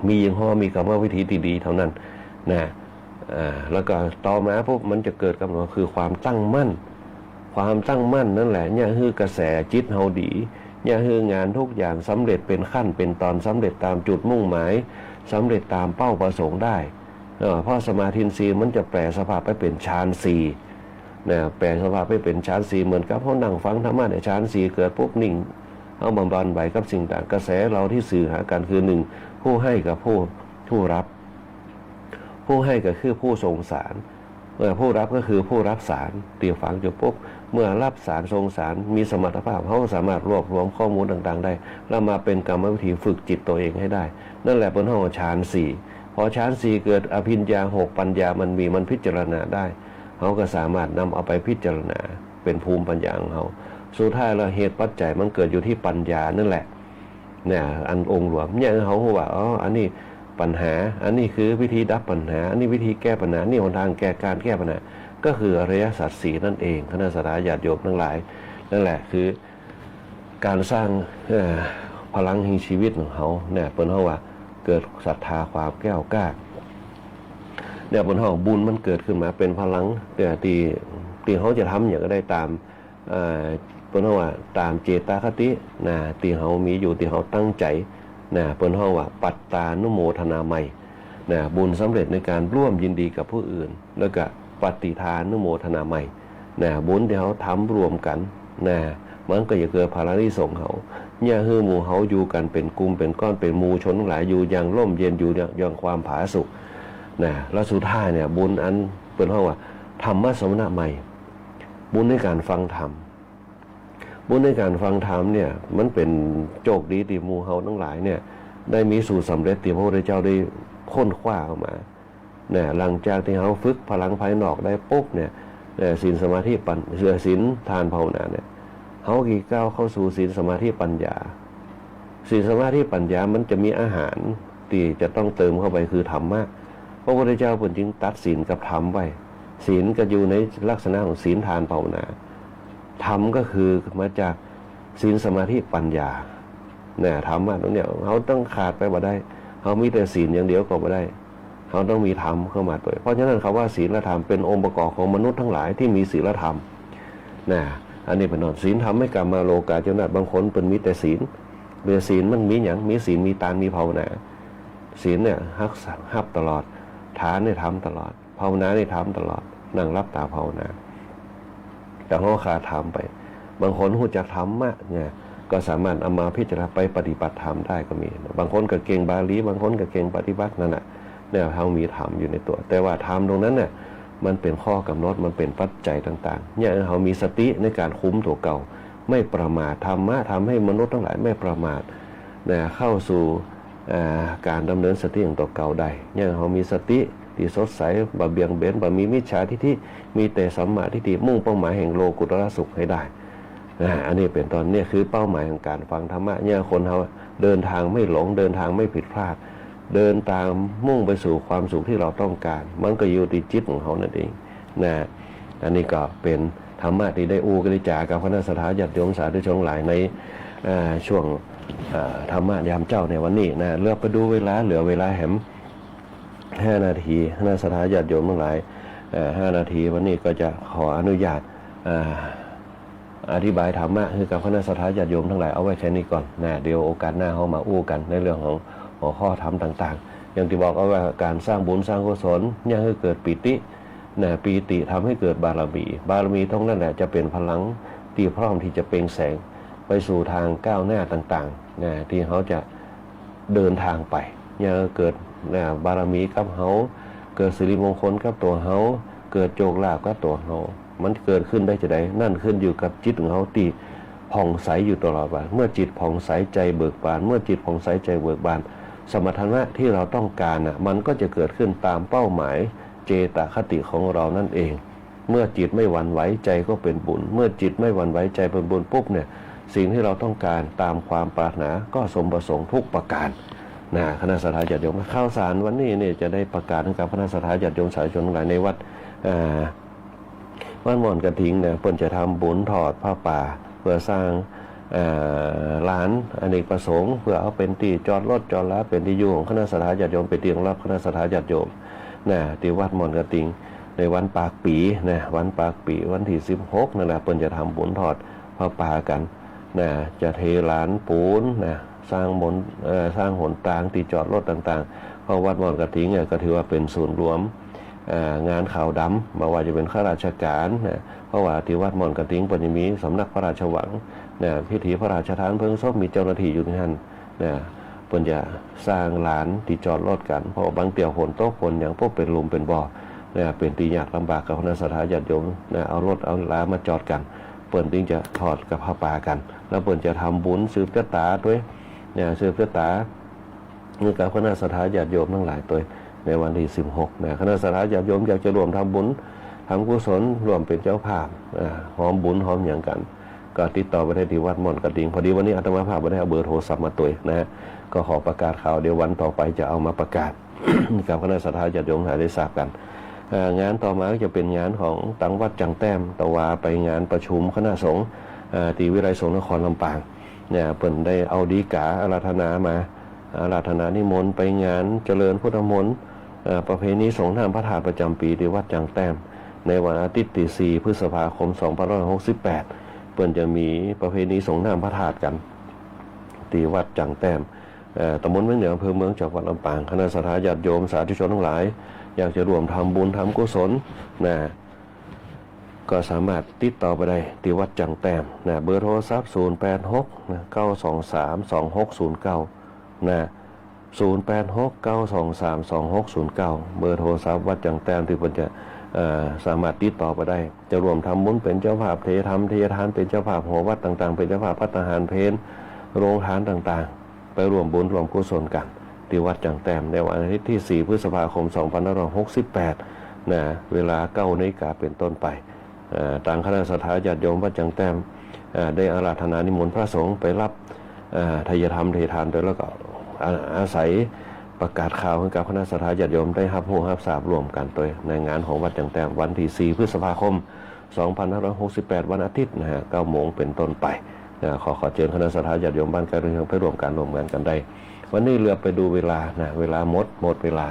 มียี่ห้อ มีกรรมวิธีตี้ดีเท่านั้น นะ อ่า แล้วก็ต่อมาปุ๊บ มันจะเกิดกำหนด คือความตั้งมั่น ความตั้งมั่นนั่นแหละ เนี่ยคือกระแสจิตเฮาดี เนี่ยคืองานทุกอย่างสำเร็จเป๋นขั้นเป๋นตอน สำเร็จตามจุดมุ่งหมาย สำเร็จตามเป้าประสงค์ได้ เออ เพราะสมาธินทรีย์มันจะแปรสภาพไปเป๋นฌานสี่ นะ แปรสภาพไปเป๋นฌานสี่ เหมือนกับเฮานั่งฟังธรรมะเนี่ย ฌานสี่เกิดปุ๊บ นิ่ง เฮาบ่หวั่นไหวกับสิ่งต่าง กระแสเราที่สื่อหากั๋นคือ หนึ่ง ผู้ให้กับผู้ ผู้รับ ผู้ให้ก็คือผู้ส่งสาร เอ่อ ผู้รับก็คือผู้รับสาร ตี้ฟังจบปุ๊บ เมื่อรับสารส่งสาร มีสมรรถภาพ เฮาสามารถรวบรวมข้อมูลต่างๆ ได้ แล้วมาเป๋นกรรมวิธีฝึกจิตตัวเองให้ได้ นั่นแหละเปิ้นฮ้องฌานสี่ พอฌานสี่เกิด อภิญญาหก ปัญญามันมี มันพิจารณาได้ เฮาก็สามารถนำเอาไปพิจารณาเป๋นภูมิปัญญาของเฮา สุดท้ายแล้วเหตุปัจจัยมันเกิดอยู่ตี้ปัญญานั่นแหละ เนี่ย อันองค์รวม เนี่ย เฮาฮู้ว่า อ๋อ อันนี้ปัญหา อันนี้คือวิธีดับปัญหา อันนี้วิธีแก้ปัญหา นี่หนทางแก้ ก๋านแก้ปัญหา ก็คืออริยสัจสี่นั่นเอง คณะศรัทธาญาติโยมตังหลาย นั่นแหละคือก๋านสร้าง เอ่อ พลังแห่งชีวิตของเฮา เนี่ย เปิ้นฮ้องว่าเกิดศรัทธาความแกล้วกล้า เนี่ย เปิ้นฮ้องบุญมันเกิดขึ้นมาเป๋นพลัง เนี่ย ตี้ ตี้เฮาจะทำหยังก็ได้ต๋าม เอ่อ เปิ้นฮ้องว่าต๋ามเจตคติ นะ ตี้เฮามีอยู่ ตี้เฮาตั้งใจ๋ นะ เปิ้นฮ้องว่าปัตตานุโมทนาไมย นะ บุญสำเร็จในก๋านร่วมยินดีกับผู้อื่น แล้วก็ปัตติทานุโมทนาไมย นะ บุญตี้เฮาทำร่วมกั๋น นะ มันก็จะเกิดผลอานิสงส์เฮา เนี่ย หื้อหมู่เฮาอยู่กั๋นเป๋นกลุ่มเป๋นก้อน เป๋นหมู่ชนตังหลาย อยู่อย่างร่มเย็น อยู่อย่าง อย่างความผาสุก นะ แล้วสุดท้ายเนี่ย บุญอันเปิ้นฮ้องว่าธรรมสวนาไมย บุญในก๋านฟังธรรม บุญในก๋านฟังธรรมเนี่ย มันเป๋นโจคดีตี้หมู่เฮาตังหลายเนี่ย ได้มีสูตรสำเร็จตี้พระพุทธเจ้าได้ค้นคว้าออกมา เนี่ย หลังจากตี้เฮาฝึกพลังภายนอกได้ปุ๊บเนี่ย เอ่อ ศีล สมาธิ ปัญ- เอ่อ ศีล ทาน ภาวนาเนี่ย เฮาก็ก้าวเข้าสู่ศีล สมาธิ ปัญญา ศีล สมาธิ ปัญญา มันจะมีอาหารตี้จะต้องเติมเข้าไปคือธรรมะ พระพุทธเจ้าเปิ้นจึงตัดศีลกับธรรมไว้ ศีลก็อยู่ในลักษณะของศีล ทาน ภาวนา ธรรมก็คือมาจากศีล สมาธิ ปัญญา นะ ธรรมะตรงเนี้ย เฮาต้องขาดไปบ่ได้ เฮามีแต่ศีลอย่างเดียวก็บ่ได้ เฮาต้องมีธรรมเข้ามาตวย เพราะฉะนั้นคำว่าศีลและธรรมเป๋นองค์ประกอบของมนุษย์ตังหลายตี้มีศีลธรรม นะ อันนี้เป๋นต้น ศีลธรรมะ กามาโลกา เจ้าหน้า บางคนเปิ้นมีแต่ศีล แต่ศีลมันมีหยัง มีศีล มีตาน มีภาวนา ศีลเนี่ยฮักษา ฮับตลอด ทานเนี่ยทำตลอด ภาวนานี่ทำตลอด นั่งหลับต๋าภาวนา แต่เฮาขาดธรรมไป บางคนฮู้จักธรรมะเนี่ย ก็สามารถเอามาพิจารณาไปปฏิบัติธรรมได้ก็มี บางคนก็เก่งบาลี บางคนก็เก่งปฏิบัตินั่นน่ะ เนี่ย เฮามีธรรมอยู่ในตั๋ว แต่ว่าธรรมตรงนั้นเนี่ย มันเป๋นข้อกำหนด มันเป๋นปัจจัยต่างๆ เนี่ย เฮามีสติในก๋านคุมตั๋วเก่า ไม่ประมาท ธรรมะทำให้มนุษย์ตังหลายไม่ประมาท นะ เข้าสู่ อ่า ก๋านดำเนินสติของตั๋วเก่าได้ เยียะเฮามีสติตี้สดใส บ่เบี่ยงเบน บ่มีมิจฉาทิฏฐิ มีแต่สัมมาทิฏฐิ มุ่งเป้าหมายแห่งโลกุตตรสุขหื้อได้ อ่า อันนี้เป๋นต้น เนี่ยคือเป้าหมายของก๋านฟังธรรมะ เยียะคนเฮาเดินตางไม่หลง เดินตางไม่ผิดพลาด เดินตางมุ่งไปสู่ความสุขตี้เฮาต้องก๋าน มันก็อยู่ตี้จิตของเฮานั่นเองนะ อันนี้ก็เป๋นธรรมะตี้ได้อู้ได้จ๋ากับคณะศรัทธาญาติโยมสาธุชนหลายใน อ่า ช่วง อ่า ธรรมะยามเจ๊าในวันนี้นะ เหลือไปดูเวลา เหลือเวลาแหมห้านาที คณะศรัทธาญาติโยมตังหลาย อ่า ห้านาที วันนี้ก็จะขออนุญาต อ่า อธิบายธรรมะหื้อกับคณะศรัทธาญาติโยมตังหลายเอาไว้แค่นี้ก่อนนะ เดี๋ยวโอกาสหน้าเฮามาอู้กั๋นในเรื่องของหัวข้อธรรมต่างๆ อย่างตี้บอกเอาไว้ ก๋านสร้างบุญสร้างกุศล เยียะหื้อเกิดปีติ นะ ปีติทำให้เกิดบารมี บารมีตรงนั้นแหละจะเป๋นพลังตี้พร้อมตี้จะเปล่งแสงไปสู่ตางก้าวหน้าต่างๆ นะ ตี้เฮาจะเดินตางไป เยียะเกิด นะ บารมีกับเฮา เกิดสิริมงคลกับตั๋วเฮา เกิดโชคลาภกับตั๋วเฮา มันเกิดขึ้นได้จาใด นั่นขึ้นอยู่กับจิตของเฮาตี้ผ่องใสอยู่ตลอดวัน เมื่อจิตผ่องใสใจเบิกบาน เมื่อจิตผ่องใสใจเบิกบาน สมรรถนะตี้เฮาต้องก๋านน่ะ มันก็จะเกิดขึ้นตามเป้าหมาย เจตคติของเฮานั่นเอง เมื่อจิตไม่หวั่นไหว ใจก็เป๋นบุญ เมื่อจิตไม่หวั่นไหว ใจเป๋นบุญปุ๊บเนี่ย สิ่งตี้เฮาต้องก๋านตามความปรารถนาก็สมประสงค์ทุกประก๋านนะ คณะศรัทธาญาติโยม ข่าวสารวันนี้เนี่ยจะได้ประกาศหื้อกับคณะศรัทธาญาติโยมสาธุชนตังหลายในวัด อ่า วัดม่อนกระถิงเนี่ย เปิ้นจะทำบุญทอดผ้าป่า เปื้อสร้าง เอ่อ ลานอเนกประสงค์ เปื้อเอาเป๋นตี้จอดรถจอดลา เป๋นตี้อยู่ของคณะศรัทธาญาติโยม เป๋นตี้รองรับคณะศรัทธาญาติโยมนะ ตี้วัดม่อนกระถิง ในวันปากปี๋นะ วันปากปี๋ วันตี้สิบหกนั่นแหละ เปิ้นจะทำบุญทอดผ้าป่ากั๋นนะ จะเทลานปูนนะ สร้างมน เอ่อ สร้างหนตางตี้จอดรถต่างๆ เพราะวัดม่อนกระถิงเนี่ยก็ถือว่าเป๋นศูนย์รวม เอ่อ งานขาวดำ บ่ว่าจะเป๋นข้าราชก๋านนะ เพราะว่าตี้วัดม่อนกระถิงเปิ้นจะมีสำนักพระราชวังนะ พิธีพระราชทานเพลิงศพ มีเจ้าหน้าตี้อยู่ตี้หั้นนะ เปิ้นจะสร้างลานตี้จอดรถกั๋น เพราะว่าบางเตื้อฝนตกฝนหยังปุ๊บเป๋นหลุมเป๋นบ่อนะ เป๋นตี้ยากลำบากกับคณะศรัทธาญาติโยมนะ เอารถเอาลามาจอดกั๋น เปิ้นจึงจะทอดกับผ้าป่ากั๋น แล้วเปิ้นจะทำบุญสืบจะต๋าตวยนะ สืบจะต๋า หื้อกับคณะศรัทธาญาติโยมตังหลายตวย ในวันตี้สิบหกนะ คณะศรัทธาญาติโยมอยากจะร่วมทำบุญ ทำกุศล ร่วมเป๋นเจ้าภาพ อ่า ฮอมบุญฮอมหยังกั๋น ก็ติดต่อไปได้ตี้วัดม่อนกระถิง พอดีวันนี้อาตมาภาพบ่ได้เอาเบอร์โทรศัพท์มาตวยนะฮะ ก็ขอประกาศข่าว เดี๋ยววันต่อไปจะเอามาประกาศ กับคณะศรัทธาญาติโยมหาได้ทราบกั๋น อ่า งานต่อมาก็จะเป๋นงานของตางวัดจั่งแต้ม ตะวาไปงานประชุมคณะสงฆ์ อ่า ตี้วิทยาลัยสงฆ์นครลำปาง เนี่ย เปิ้นได้เอาฎีกาอาราธนามา อาราธนานิมนต์ไปงานเจริญพุทธมนต์ เอ่อ ประเพณีสรงน้ำพระธาตุประจ๋ำปี๋ตี้วัดจั่งแต้ม ในวันอาทิตย์ตี้สี่พฤษภาคมสองพันห้าร้อยหกสิบแปด เปิ้นจะมีประเพณีสรงน้ำพระธาตุกั๋น ตี้วัดจั่งแต้ม เอ่อ ตำบลเวียงเหนือ อำเภอเมือง จังหวัดลำปาง คณะศรัทธาญาติโยมสาธุชนตังหลาย อยากจะร่วมทำบุญทำกุศลนะ ก็สามารถติดต่อไปได้ตี้วัดจั่งแต้มนะ เบอร์โทรศัพท์ ศูนย์แปดหก นะ เก้าสองสาม สองหกศูนย์เก้า นะ ศูนย์แปดหก เก้าสองสาม สองหกศูนย์เก้า เบอร์โทรศัพท์วัดจั่งแต้มตี้เปิ้นจะ เอ่อ สามารถติดต่อไปได้ จะร่วมทำบุญเป๋นเจ้าภาพเทธรรมเททาน เป๋นเจ้าภาพหอวัดต่างๆ เป๋นเจ้าภาพภัตตาหารเพล โรงทานต่างๆ ไปร่วมบุญร่วมกุศลกั๋นตี้วัดจั่งแต้ม ในวันอาทิตย์ตี้สี่พฤษภาคมสองพันห้าร้อยหกสิบแปด นะ เวลาเก้านาฬิกาเป๋นต้นไป เอ่อ ตางคณะศรัทธาญาติโยมวัดจั่งแต้ม เอ่อ ได้อาราธนานิมนต์พระสงฆ์ไปฮับ เอ่อ ไทยธรรมเททานตวย แล้วก็ อ่า อาศัยประกาศข่าวหื้อกับคณะศรัทธาญาติโยมได้ฮับฮู้ฮับทราบร่วมกั๋นตวย ในงานของวัดจั่งแต้ม วันตี้สี่พฤษภาคมสองพันห้าร้อยหกสิบแปด วันอาทิตย์นะฮะ เก้าโมงเป๋นต้นไป นะ ขอ ขอเจิญคณะศรัทธาญาติโยมบ้านใก้เมืองเคียงไปร่วมกั๋น ร่วมงานกั๋นได้ วันนี้เหลือไปดูเวลานะ เวลาหมด หมดเวลา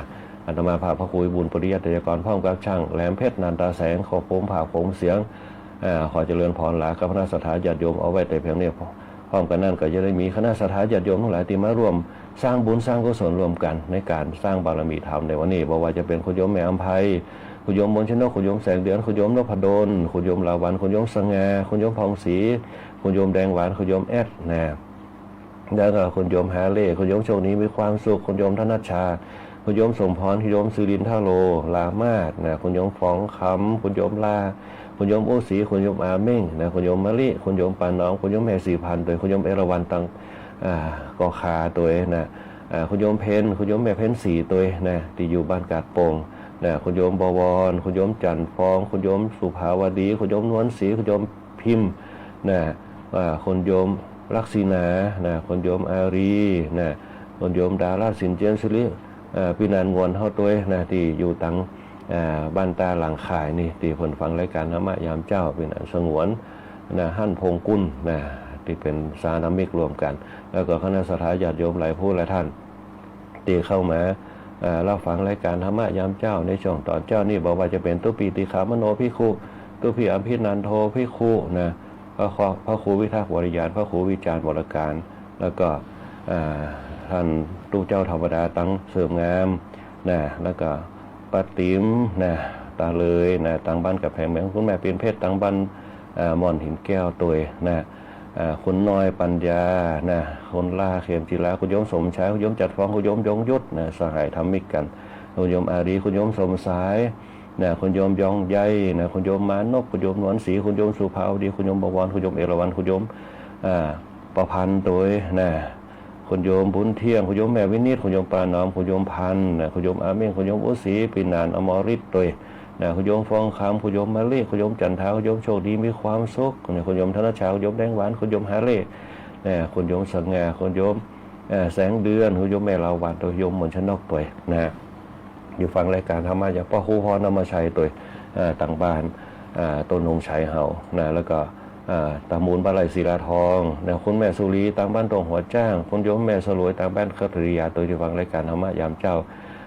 อาตมาภาพพระครูวิบูลย์ ปริยัติไตยกร พร้อมกับช่างแหลมเพชร นันตาแสง ขอโคมภาพโคมเสียง อ่า ขอเจริญพรลากับคณะศรัทธาญาติโยมเอาไว้แต่เพียงนี้ พร้อมกั๋นนั้นก็จะได้มีคณะศรัทธาญาติโยมตังหลายตี้มาร่วมสร้างบุญสร้างกุศลร่วมกั๋นในก๋านสร้างบารมีธรรมในวันนี้ บ่ว่าจะเป๋นคุณโยมแม่อำไพ คุณโยมมนต์ชนก คุณโยมแสงเดือน คุณโยมนพดล คุณโยมลาวัณ คุณโยมสง่า คุณโยมผ่องศรี คุณโยมแดงหวาน คุณโยมแอดนะ แล้วก็คุณโยมฮาเล่ คุณโยมโชคดีมีความสุข คุณโยมธนชชา คุณโยมสมพร คุณโยมสุรินทโล ลามาศนะ คุณโยมฟองคำ คุณโยมลา คุณโยมอู้ศรี คุณโยมอาเม่งนะ คุณโยมมะลิ คุณโยมปานอม คุณโยมแม่ศรีพันธุ์ตวย คุณโยมเอราวัณตัง อ่า ก็คาตวยนะ อ่า คุณโยมเพ็ญ คุณโยมแม่เพ็ญศรีตวยนะ ตี้อยู่บ้านกาดโป่งนะ คุณโยมบวร คุณโยมจันทร์ฟอง คุณโยมสุภาวดี คุณโยมนวลศรี คุณโยมพิมพ์นะ อ่า คุณโยมลักษิณานะ คุณโยมอารีนะ คุณโยมดาราศิลป์ เจียนสิริ อ่า ปี้หนานงวนเฮาตวยนะ ตี้อยู่ตัง อ่า บ้านตาหลังข่ายนี่ ตี้เปิ้นฟังรายก๋านธรรมะยามเจ๊า ปี้หนานสงวนนะ ฮั่นพงษ์กุลนะ ตี้เป๋นสหธรรมิกร่วมกั๋น แล้วก็คณะศรัทธาญาติโยมหลายผู้หลายต้าน ตี้เข้ามา อ่า รับฟังรายก๋านธรรมะยามเจ๊าในช่วงต๋อนเจ๊านี่ บ่ว่าจะเป๋นตุ๊ปปี้ติขามโนภิกขุ ตุ๊ปปี้อภินันโทภิกขุนะ พระครู พระครูวิทักษ์วรญาณ พระครูวิจารณ์วรการ แล้วก็ อ่า ต้านตุ๊เจ้าธรรมดาตังเสริมงามนะ แล้วก็ป้าติ๋มนะ ตาเลยนะ ตังบ้านก๋ำแพงเมือง คุณแม่ปิ่นเพชร ตังบ้าน อ่า ม่อนหินแก้วตวยนะ อ่า คุณน้อยปัญญานะ คุณล่าเข็มจิรา คุณโยมสมชาย คุณโยมจันทร์ฟอง คุณโยมยงยุทธนะ สหายธรรมิกกั๋น คุณโยมอารี คุณโยมสมชายนะ คุณโยมยองใยนะ คุณโยมมานพ คุณโยมนวลศรี คุณโยมสุภาวดี คุณโยมบวร คุณโยมเอราวัณ คุณโยม อ่า ประพันธ์ตวยนะ คุณโยมบุญเที่ยง คุณโยมแม่วินิจ คุณโยมป้าหนอม คุณโยมพันธ์นะ คุณโยมอาเม้ง คุณโยมอุศรี ปี้หนานอมรฤทธิ์ตวยนะ คุณโยมฟองคำ คุณโยมมะลิ คุณโยมจันทา คุณโยมโชคดีมีความสุขนะ คุณโยมธนชา คุณโยมแดงหวาน คุณโยมฮาเล่นะ คุณโยมสง่า คุณโยม เอ่อ แสงเดือน คุณโยมแม่ลาวหวานตวย โยมมนต์ชนกตวยนะ อยู่ฟังรายก๋านธรรมะยามเจ๊า ป้อครูพร ธรรมชัยตวย เอ่อ ตังบ้าน เอ่อ ต้นนงชัยเฮานะ แล้วก็ เอ่อ ตามูล บ้านไร่ศิลาทองนะ คุณแม่สุรี ตังบ้านตรงหัวจ้าง คุณโยมแม่สลวย ตังบ้านคัตริยาตวย ตี้ฟังรายก๋านธรรมะยามเจ๊า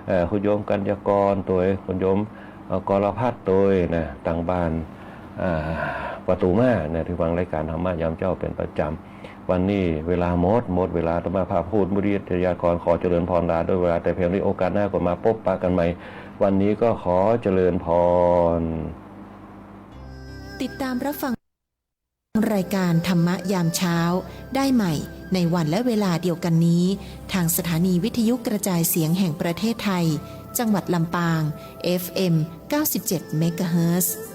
เอ่อ คุณโยมกัญญากรตวย คุณโยม เอ่อ กรพัฒน์ตวยนะ ตังบ้าน อ่า ประตูม่านะ ตี้ฟังรายก๋านธรรมะยามเจ๊าเป๋นประจ๋ำ วันนี้เวลาหมด หมดเวลา อาตมาภาพ พูดมุริยากร ขอเจริญพรลาด้วยเวลาแต่เพียงเท่านี้ โอกาสหน้าก็มาปบปะกั๋นใหม่ วันนี้ก็ขอเจริญพร ติดตามรับฟังรายการธรรมะยามเช้าได้ใหม่ในวันและเวลาเดียวกันนี้ ทางสถานีวิทยุกระจายเสียงแห่งประเทศไทย จังหวัดลำปาง เอฟเอ็ม เก้าสิบเจ็ด เมกะเฮิรตซ์